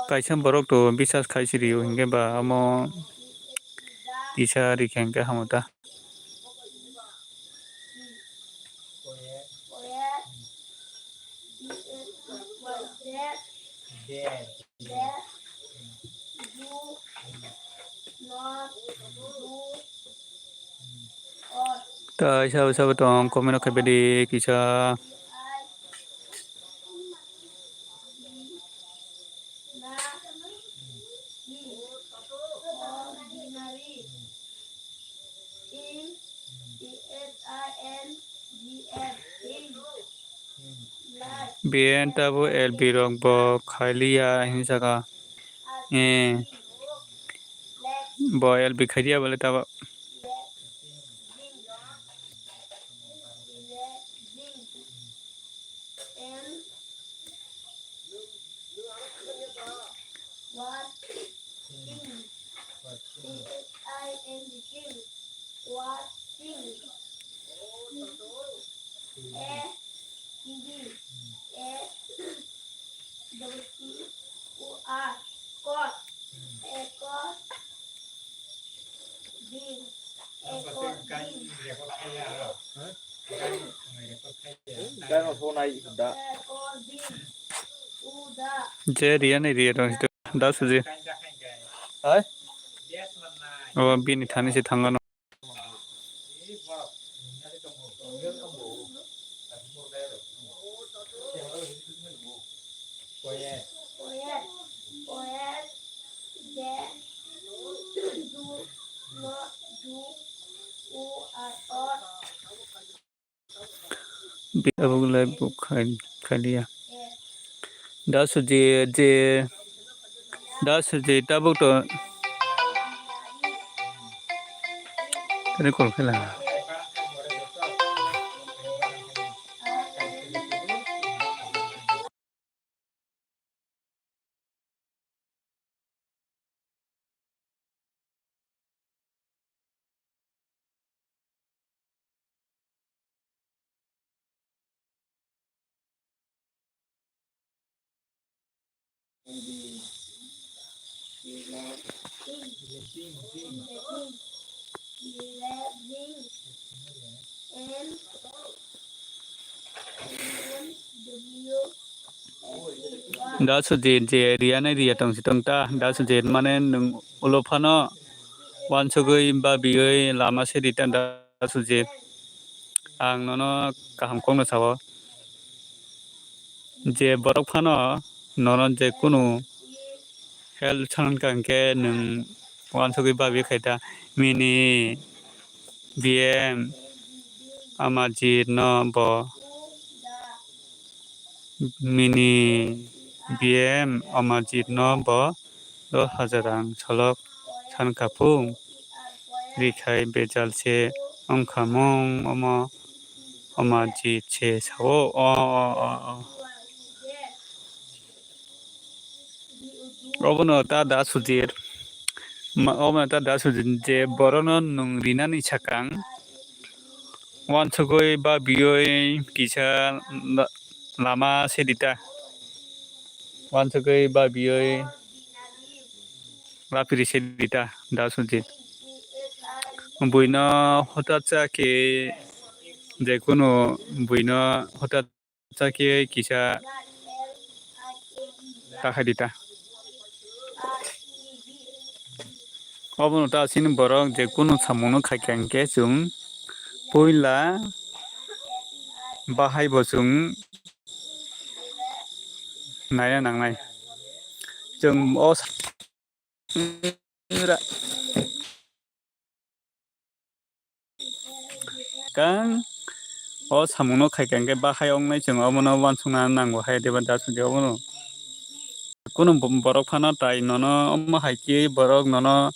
Kaisa borok to bisas khai siri o hinkhe ba omo kisa rikha hinkhe hamo ta. Tai sabo sabo tong comment rok khaibadi kisa. B N tabo L B rok bo khailiya hinwi saka. Eh. Bo L B khailiya bole tabo. Je riya ni riya dong situ. Da suji. Hai? O bini thani se thangano. Abo le bo khai, khailiya. Da suji je, da suji tabuk to. Tani call khaila. Da Sujit je riya nai riya tong si tong ta, Da Sujit mane nwng ulo phano wansugwi babiwi lama se rita Da Sujit. Ang nono kaham kokno sao. Je borok phano nono je kunu help sankha hwnkhe nwng wansugwi babiwi khaita. Mini B M Amarjit no bo, mini B M Amarjit no bo dos hajar rang solok sankha phung rikhai bejal se wngkha mung omo Amarjit se sao. O, o, o, o. Obono ta Da Sujit, ma-, obono ta Da Sujit je borokno nwng rinani sakang wansugwi babiwi kisa la-, lama se rita. Wansugwi babiwi lapiri se rita Da Sujit. Buino hotat cha khe, je kunu buino hotat cha khe kisa ta khai di ta. Obono ta chini borok je kunu samungno khaikha hwnkhe chwng puila bahai bo chwng naina nangnai. Chwng o sa-, Kang o samungno khaikha hwnkhe bahai wngnai chwng omono wansukna nango hai deba Da Sujit obono. Kunu bo-, borok phano tai nono omo hai khe borok nono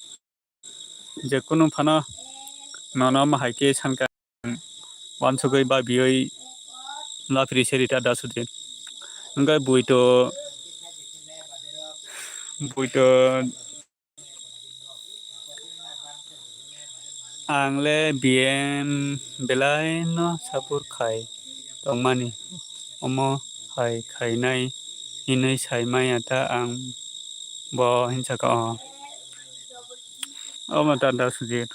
je kunu phano nono omo hai khe sankha wansugwi babiwi lapri se rita Da Sujit. Hwnkhe buito, buito Ang le B M belai no support khai tongmani, omo hai khainai hinwi sai manya ta ang bo hinsa kha o. Omo ta Da Sujit.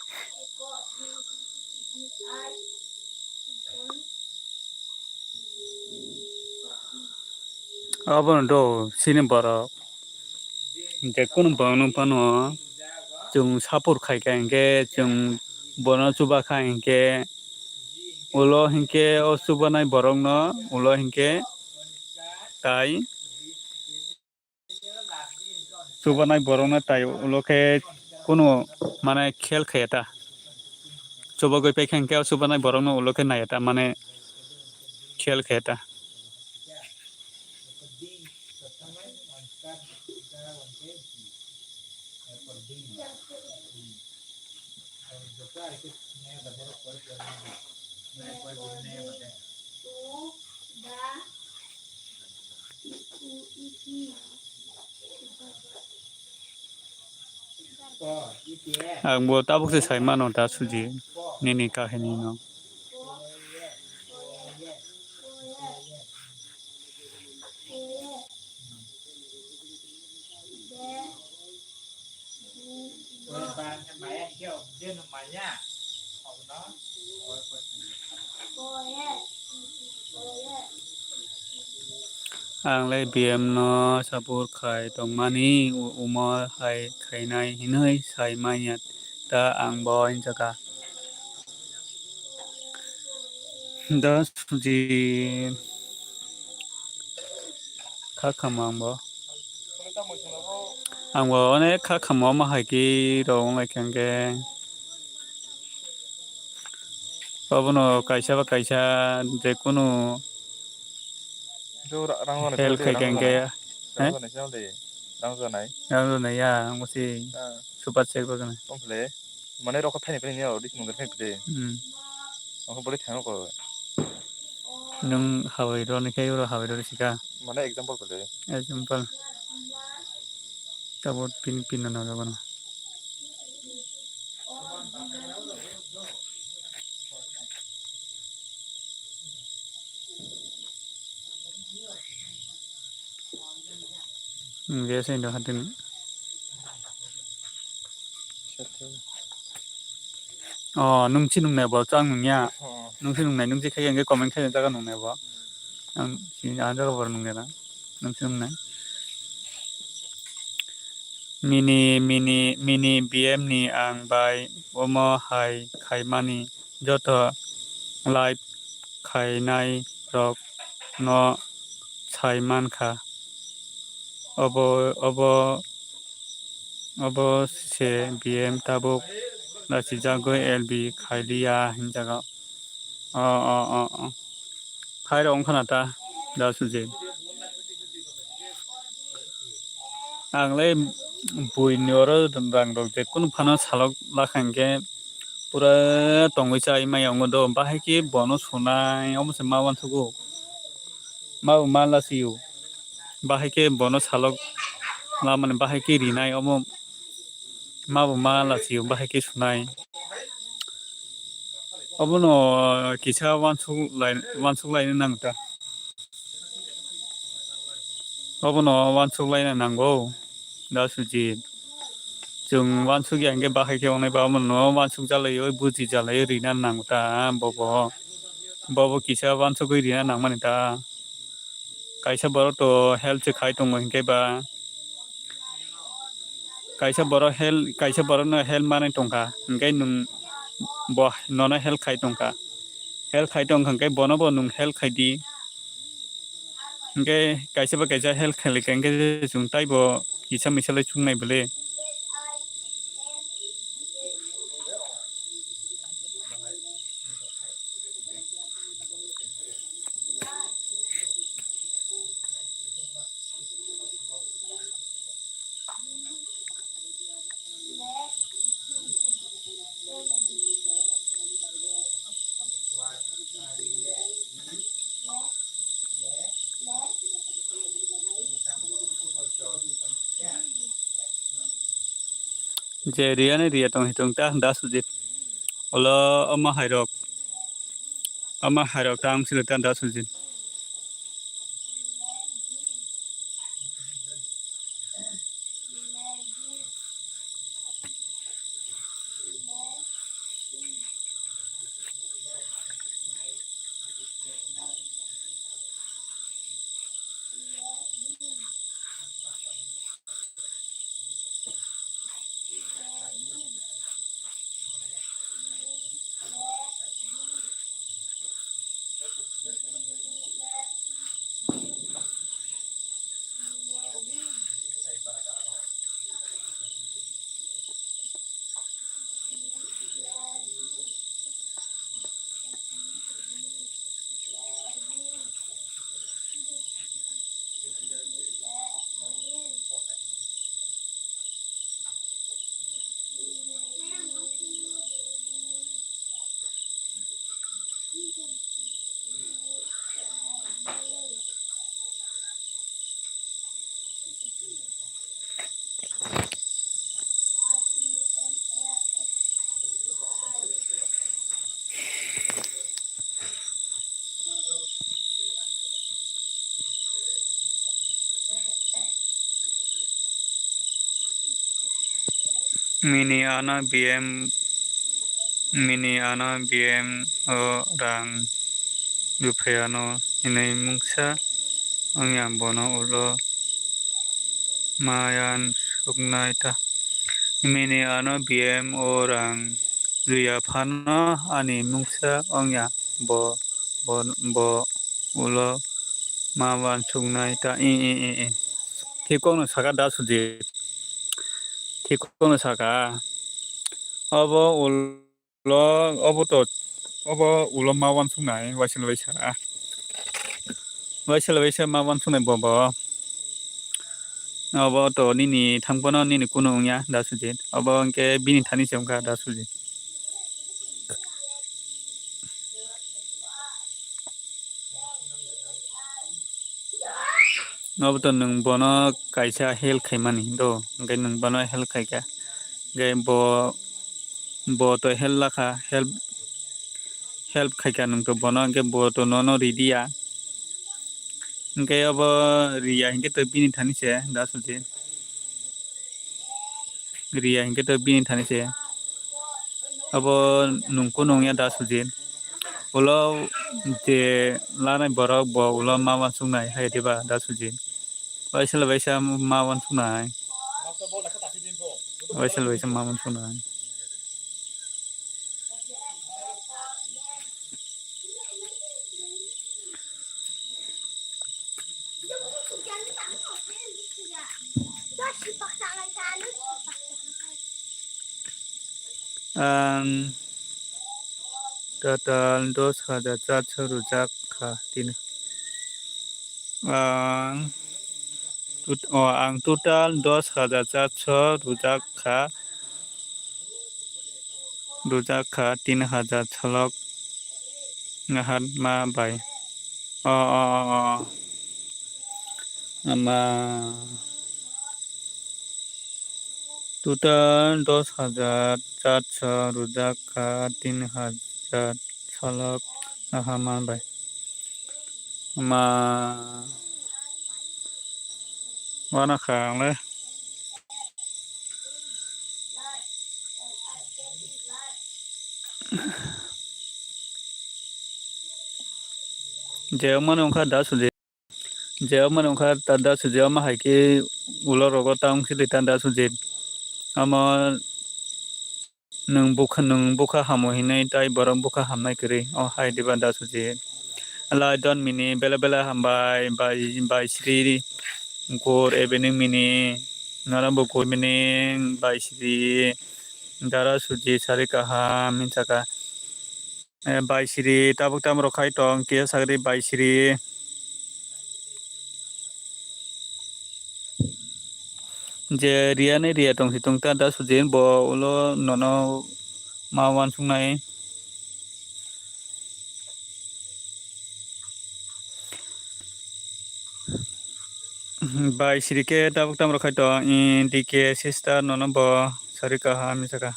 Obono do chini borok. Je kunu borokno phano chwng support khaikha hinkhe, chwng bono chubakha hinkhe, ulo hinkhe o chubanai borokno ulo hinkhe tai chubanai borokno tai ulo khe kunu mane khel khaya ta. Chubagwi paikha hinkhe o chubanai borokno ulo khe naiya ta, mane khel khaya ta. Ang bo tabuk se sai mano Da Sujit nini kahini no. Ang le B M no support khai tongmani, u-, umo hai khainai hinwi sai manya ta ang bo hinjaka. Da Sujit kha khamo ang bo. Ang bo onek kha khamo omo hai khe rw wng lai kha hwnkhe. Obono kaisa ba kaisa je kunu help khai kha hwnkhe. Rang rw nai, rang rw nai ya, ang bo se super check rw nai. Mane rokho thaini phai ni audio mungde phai de. Hmm. Ang bole thang ko. Nung hawai ro ni khe ro hawai ro sika. Mane example ko de. Example. Tabo pin pin no no no. Biasa indo hatin. Oh, nung chi nung ne bo chang nung ya. Oh. Nung se nungnai, nung je khai hwnkhe comment khai jaga nungnai bo. Ang sini ah jaga bor nungnai na. Nung se nungnai. Mini, mini, mini B M ni ang bai omo hai khaimani joto live khainai rok no sai mankha. Obo, obo, obo se B M tabuk lachijagwi L B khailiya hinjago. O, o, o, o. Khairok wngkha na ta, da Sujit. Ang le buini oro rang rok je kunu phano salok lakha hinkhe pura tongwi chai maya wngo do. Bahai khe bono sunai omo se ma uansukgo. Ma bo ma lachio. Bahai khe bono salok lamani bahai khe rinai omo ma bo ma lachio bahai khe sunai. Obono kisa uansuk lai, uansuk laina nang ta. Obono uansuk laina nango, da Sujit. Chwng uansuk ya hinkhe bahai khe wngnai ba, obono uansuk jalaiwi, buji jalaiwi rina nang ta, bobo. Bobo kisa uansugwi rina nangmani ta. Kaisa borok to help se khai tongo hinkhe ba, kaisa borok help, kaisa borokno help manwi tongkha, hinkhe nwng bo nono help khai tongkha, help khai tongkha hinkhe bono bo nwng help khai di, hinkhe kaisa ba kaisa help khai laikha hinkhe chwng taibo kisa misa lai chuknai bwle. Je riyani riya tong hitung ta da Sujit. Olo omo hairok. Omo hairok ta ang silo ta da Sujit. Mini ano B M, mini ano B M o rang ruphiano hinwi mungsa wngya bono ulo mayan suknai ta. Mini ano B M o rang rwya phano ani mungsa wngya bo, bo, bo ulo ma uansuknai ta. I, i, i, i. Thik kokno saka da Sujit. Thik kokno saka. Obo ulo, obo to, obo ulo ma uansuknai, waisalo waisa. Waisalo waisa ma uansuknai bobo. Obo to nini thangphano nini kunu wngya da Sujit. Obo hwnkhe bini thani se wngkha da Sujit. Obo to nwng bono kaisa help khaimani do, hwnkhe nwng bono help khaikha, hwnkhe bo, bo to help lakha, help, help khaikha nwng to bono, hwnkhe bo to nono ridiya, hwnkhe obo riya hinkhe to bini thani se da Sujit. Riya hinkhe to bini thani se. Abo nungkhu nungya da Sujit. Ulo je lanai borok bo ulo ma uansuknai hai diba da Sujit. Waisal waisa ma uansuknai. Waisal waisa ma uansuknai. Ang total dos hajar chatso rwjak kha tini. Ang tot-, o, ang total dos hajar chatso rwjak kha, rwjak kha tin hajar salok naharma bai. O, o, o, o. Ama. Total dos hajar chatso rwjak kha, tin hajar salok naharma bai. Ma. Wana kha ang le. Je mano wngkha da Sujit. Je mano wngkha ta da Sujit, omo hai khe ulo rogo ta wngsi ta da Sujit. Omo nwng bwkha, nwng bwkha hamo hinwi tai borok bwkha hamnai kwrwi. O hai diba da Sujit. Lai don mini bela bela hambai bai, bai sri gur evening mini. Nara bo gur mini bai sri. Dara Sujit sari kaham hinwi saka. Eh, bai siri, tabuk tamo rok khai tong, kisa sagri bai siri. Je riya ni riya tong si tong ta da Sujit bo ulo nono ma uansuknai. Bai siri khe tabuk tamo rok khai tong, D K sister nono bo sari kaham hinwi saka.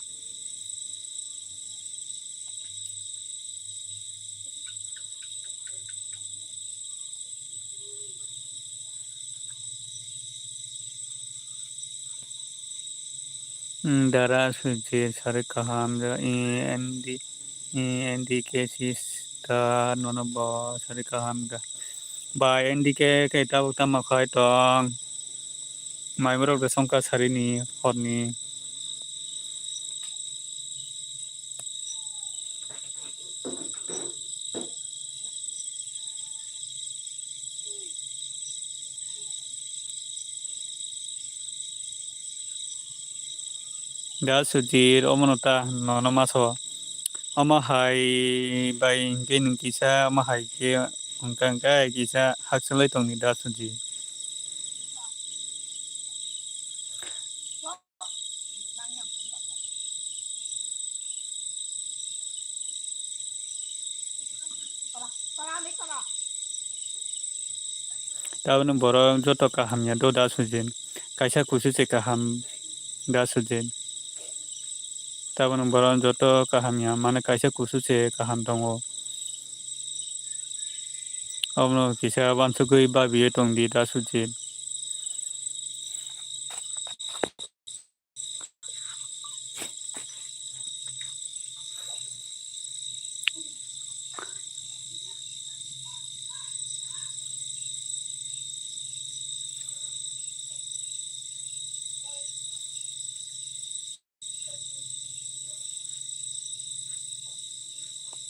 Hmm, Dara Sujit sari kaham, N D, N D K sister nono bo sari kaham ga. Bai N D K khe tabuk tamo khai tong. Mai borok de songkha sarini horni. Da Sujit, omono ta nono maso. Omo hai bai hinkhe nwng kisa, omo hai khe hwnka hwnka hai kisa hakchalai tongni da Sujit. Tabukni borok joto kaham ya do da Sujit. Kaisa kusu se kaham da Sujit. Tabukni borok joto kaham ya, mane kaisa kusu se kaham tongo. Obono kisa wansugwi babiyo tongdi da Sujit.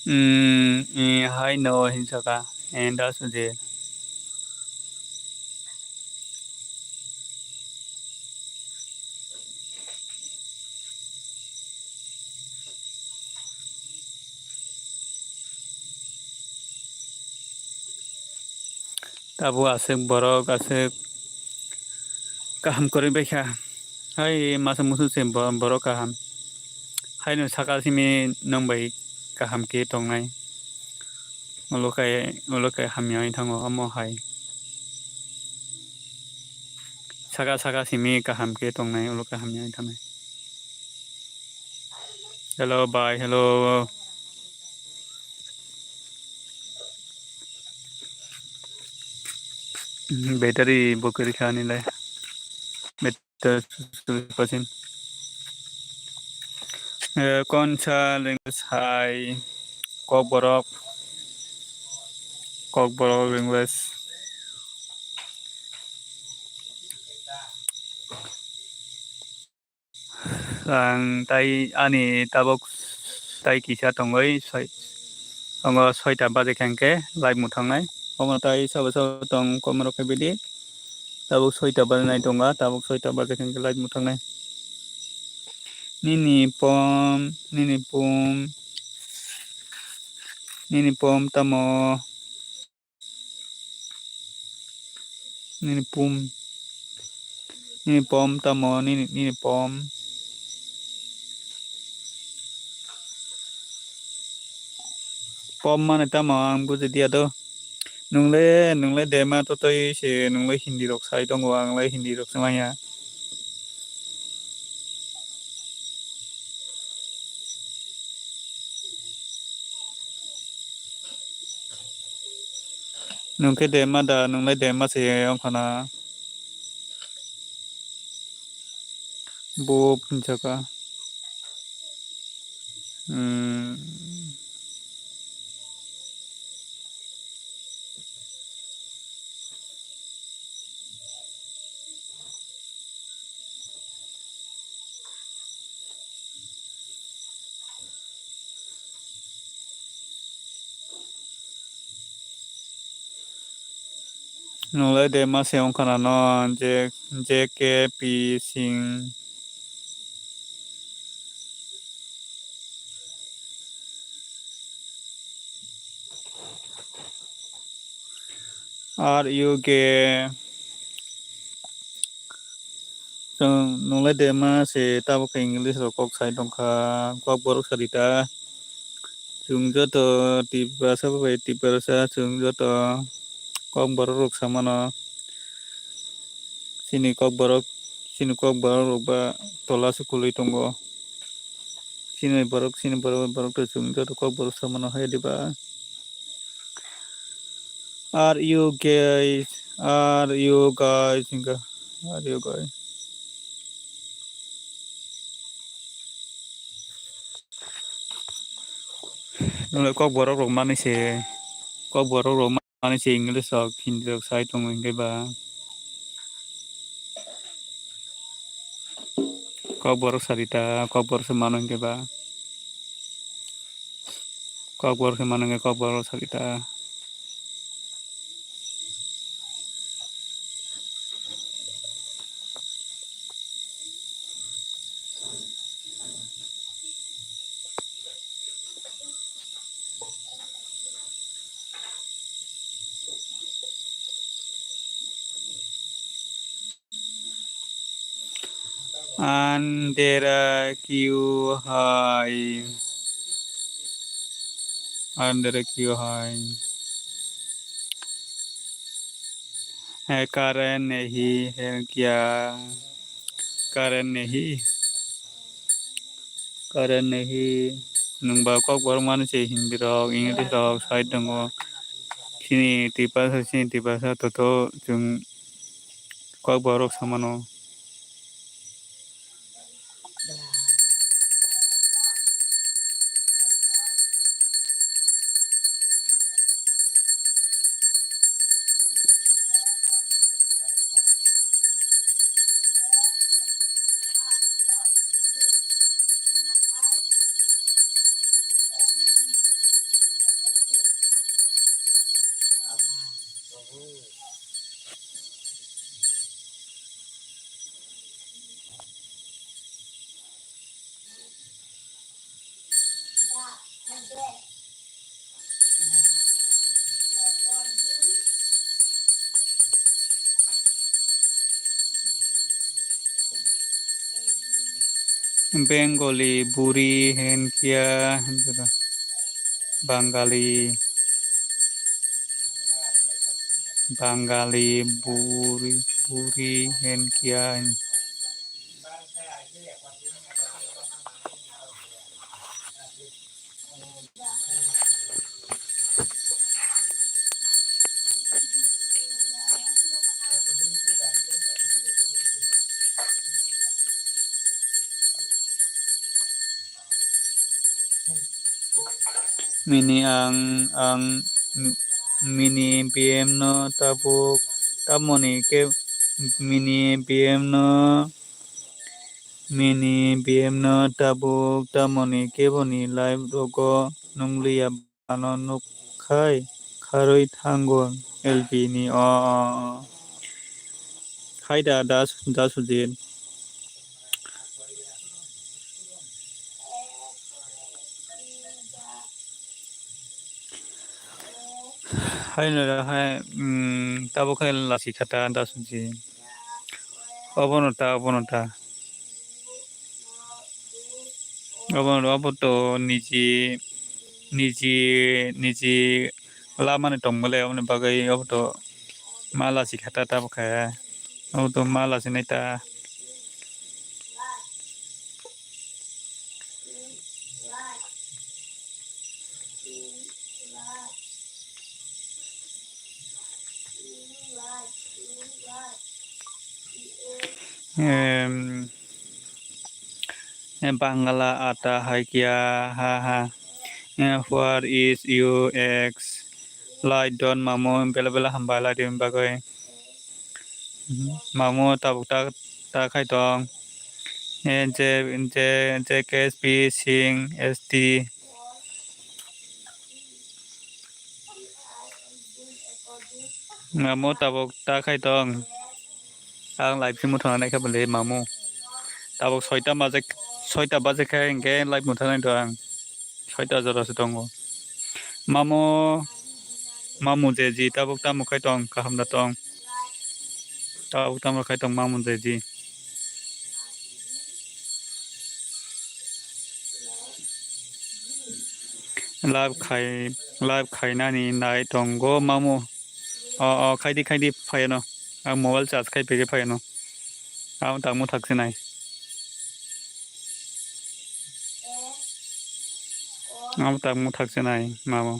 Mm, eh, hai no hinwi saka, eh, da Sujit. Tabuk aswk borok aswk kaham kwrwi baikha. Hai masa musu se bo-, borok kaham. Haino saka simi nwng bai kaham khe tongnai. Ulo kai, ulo kai hamya wng thango omo hai. Saka saka simi kaham khe tongnai, ulo kai hamya wng thangnai. Hello, bye, hello. Battery bo kwrwi kha ani le. Battery chwlwi pha sin. Eh, konsa language hai, Kokborok. Kokborok English. Ang tai ani tabuk tai kisa tongwi soi-, tongo soita baje khe hwnkhe live mwthangnai. Omo tai sabo sabo tong komorok khe bidi. Tabuk soita bajenai tongkha, tabuk soita baje khe hwnkhe live mwthangnai. Nini pom, nini pom, nini pom tamo? Nini pum. Nini pom tamo, nini, nini pom. Pom mane tamo ang buji dia do. Nungle, nungle dema totoi se, nungle Hindi rok sai tongo, angle Hindi rok se manya. Nung khe dema da, nunglai dema se wngkha na. Bo phinjaka. Hmm. Nunglai dema se wngkha na no, J K P Singh. Are you gay? Chwng nunglai dema se tabuk khe English rok kok sai tongkha, kok borok sadi ta. Chwng joto Tiprasa bai Tiprasa, chwng joto kok borok rok samano. Chini kok borok, chini kok borok rok ba tola se kwlwi tongo. Chini borok, chini borok, borok to chwng joto kok borok samano hai diba. Are you guys? Are you guys? Hingka, are you guys? Nung kok borok rok mani se, kok borok rok mani se English rok, Hindi rok sai tongo hingke ba. Kok borok sadi ta, kok borok se mano hingke ba. Kok borok se mano hingke kok borok sadi ta. Andera kyu hai. Andera kyu hai. Hai, current nahi hai kya? Current nahi. Current nahi. Nung ba kok borok mani se Hindi rok, English rok sai tongo. Chini Tiprasa, chini Tiprasa toto chwng kok borok samano. Bengali buri hen kia, Bangali, Bangali buri, buri hen kia. Mini ang, ang, mini B M no tabuk tamoni khe, mini B M no, mini B M no tabuk tamoni keboni live rogo nungliya. Ano nukkhai kharwi thango L B ni o, o, o. Haida das, das Sujit. Haino hai, mm, tabuk hai lasi khata das Sujit. Obono ta, obono ta. Obo, obo to niji, niji, niji lamani tongmole, oboni bagwi obo to ma lasi khata tabuk khe. Obo to ma lasi nai ta. Em, em, Bangla ata hai kya, ha, ha. Em, where is you ex? Lai don mamu, bela bela hambai lai din bagwi. Mhm. Mamu tabuk ta, ta khai tong. Em, J, J, J K S P Singh S T. Mamu tabuk ta khai tong. Ang live se muthana nai khe bole mamu. Tabuk soita baje, soita baje khe hinkhe live muthana nai tong ang. Soita jora se tongo. Mamu, mamu J G tabuk tamo khai tong, kaham da tong. Tabuk tamo khai tong mamu J G. Live khai, live khainani nai tongo mamu. O, o, khaidi, khaidi, phaiano. Ang mobile charge khai pegwi phaiano. Ang tangmo thaksinai. Ang tangmo thaksinai, mamu.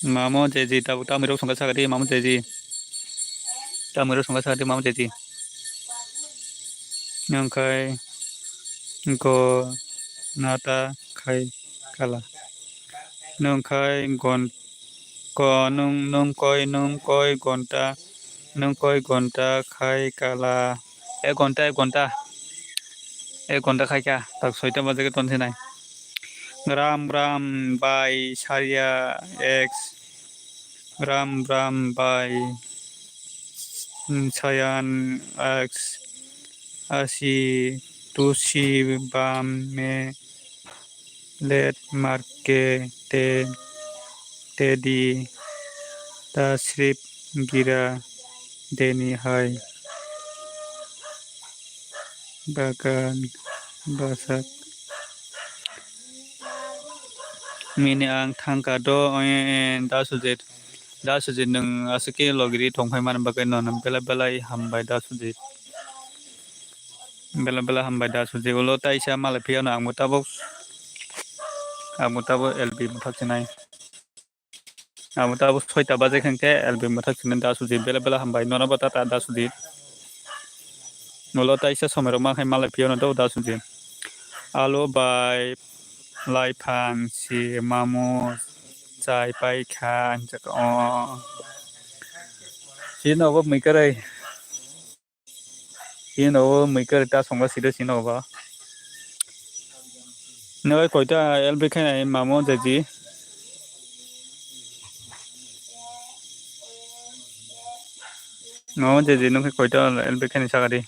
Mamo J J, tabuk tamwi rok songkha sakha di, mamo J J. Tamwi rok songkha sakha di, mamo J J. Nungkhai go nata khai kala. Nungkhai gon ko nung, nungkoi, nungkoi gonta, nungkoi gonta khai kala. Ek gonta, ek gonta. Ek ghonta khaikha, tak soita baje khe tonsinai. Ram ram bai saria X. Ram ram bai sayan X. Asi tusi bam me let marke te tedi tasrip gira deni hai. Bagan basak. Mini ang thangka do, eh, eh, da Sujit. Da Sujit, nwng aswk khe logiri tongphai mani bagwi nono belai belai hambai da Sujit. Belai belai hambai da Sujit. Ulo taisa malai phiyano ang bo tabuk, ang bo tabuk L B mwthak sinai. Abo tabuk soita baje khe hwnkhe L B mwthak sini da Sujit, bela bela hambai nono bo tata da Sujit. Ulo taisa somoi rok ma khai malai phiyano do da Sujit. Alo bai lai phan si mamu chai pai kha hinjak o. Chini obo mui kwrwi. Chini obo mui kwrwi ta songba sida chini obo. Nwng koita L B khe nai mamo jeji. Mamo jeji nwng khe koita L B khe nai saka di.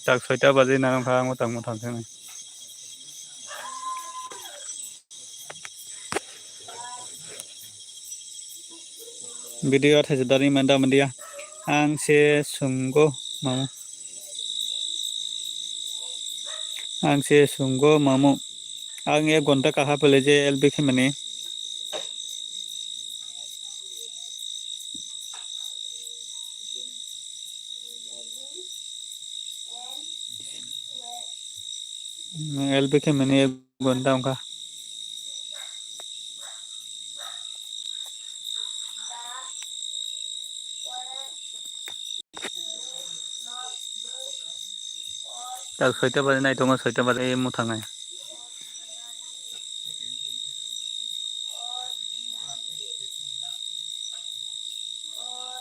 Tak soita baji na wngkha ang mwtang mwtang khe nai. Video athaisa dari manda mandia. Ang se sungo mamu. Ang se sungo mamu. Ang ek ghonta kaha pele je L B khe mani. L B khe mini ek ghonta wngkha. Tak soita baje nai tongo, soita baje muthangnai.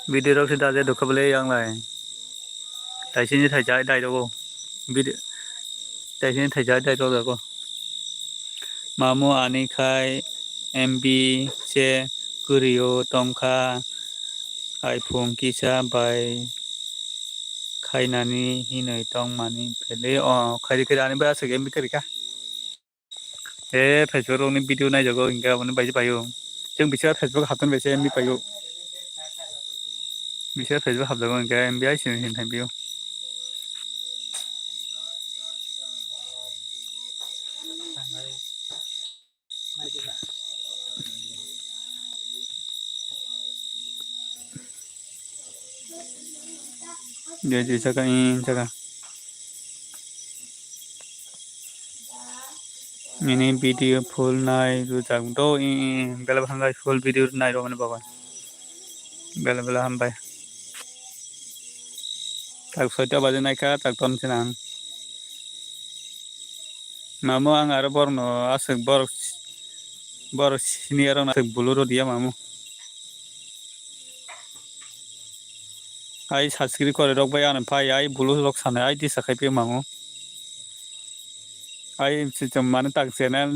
Video rok se da je dukha bole yang lai. Taisini thai jai dai rogo. Video taisini thai jai dai rogo. Mamu ani khai M B se kwrwi o tongkha. Iphone kisa bai khainani hinwi tongmani pele o khairi khairi ani bai aswk M B kwrwi kha. E Facebook rokni video naijago hinkhe aboni bai paio. Chwng bisingo Facebook hapjani bai se M B paio. Bisingo Facebook hapjago hinkhe M B hai sini hin thang pio. Jai jai saka in saka. Ini video full nai rujak do i bela bela hambai full video nai romani babai. Bela bela hambai. Tak soita baje naikha tak ton sinang. Mamu ang aro borokno aswk borok borok senior rokno aswk bulu rw diya mamu. Ai subscribe kore rok bai ano phai ai bulu rok sanai ai disa khai phi mamu. Ai si chum mani tak channel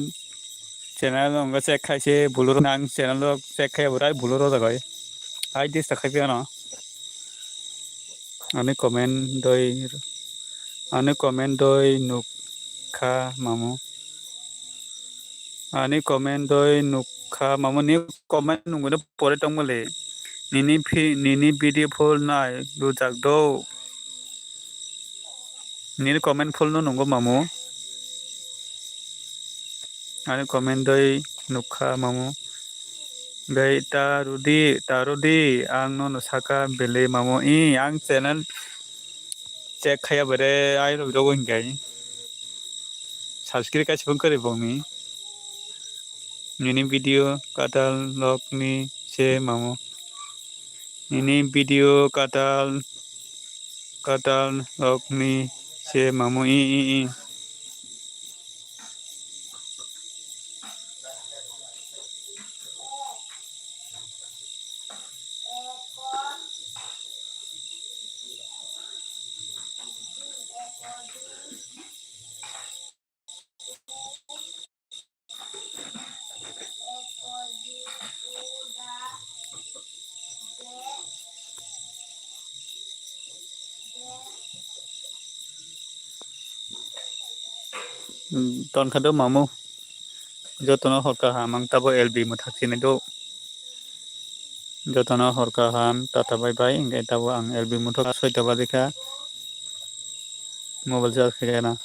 channel wngkha check khai se bulu rok nang channel rok check khai bo ai bulu rok jagai ai disa khai phi ano. Ani comment doi, ani comment doi nukha mamu. Ani comment doi nukha mamu ni comment nungwi pore tongmole. Nini phi, nini video full nai rujak do. Nini comment full no nungo mamu. Ani comment doi nukha mamu. Gai ta rudi, ta rudi, ang nono saka bele mamu. I, ang channel check khaya bere, ai roi rogo hinkai. Subscribe kaisa phone kari bongni. Nini video katal lokni se mamu. Nini video katal katal lokni se mamu i i i. Tonkha do mamu. Jotono hor kaham ang tabo L B mwthak sinai do. Jotono hor kaham tata bye bye hinkhe tabo ang L B mwthak soita baje kha. Mobile charge khe na.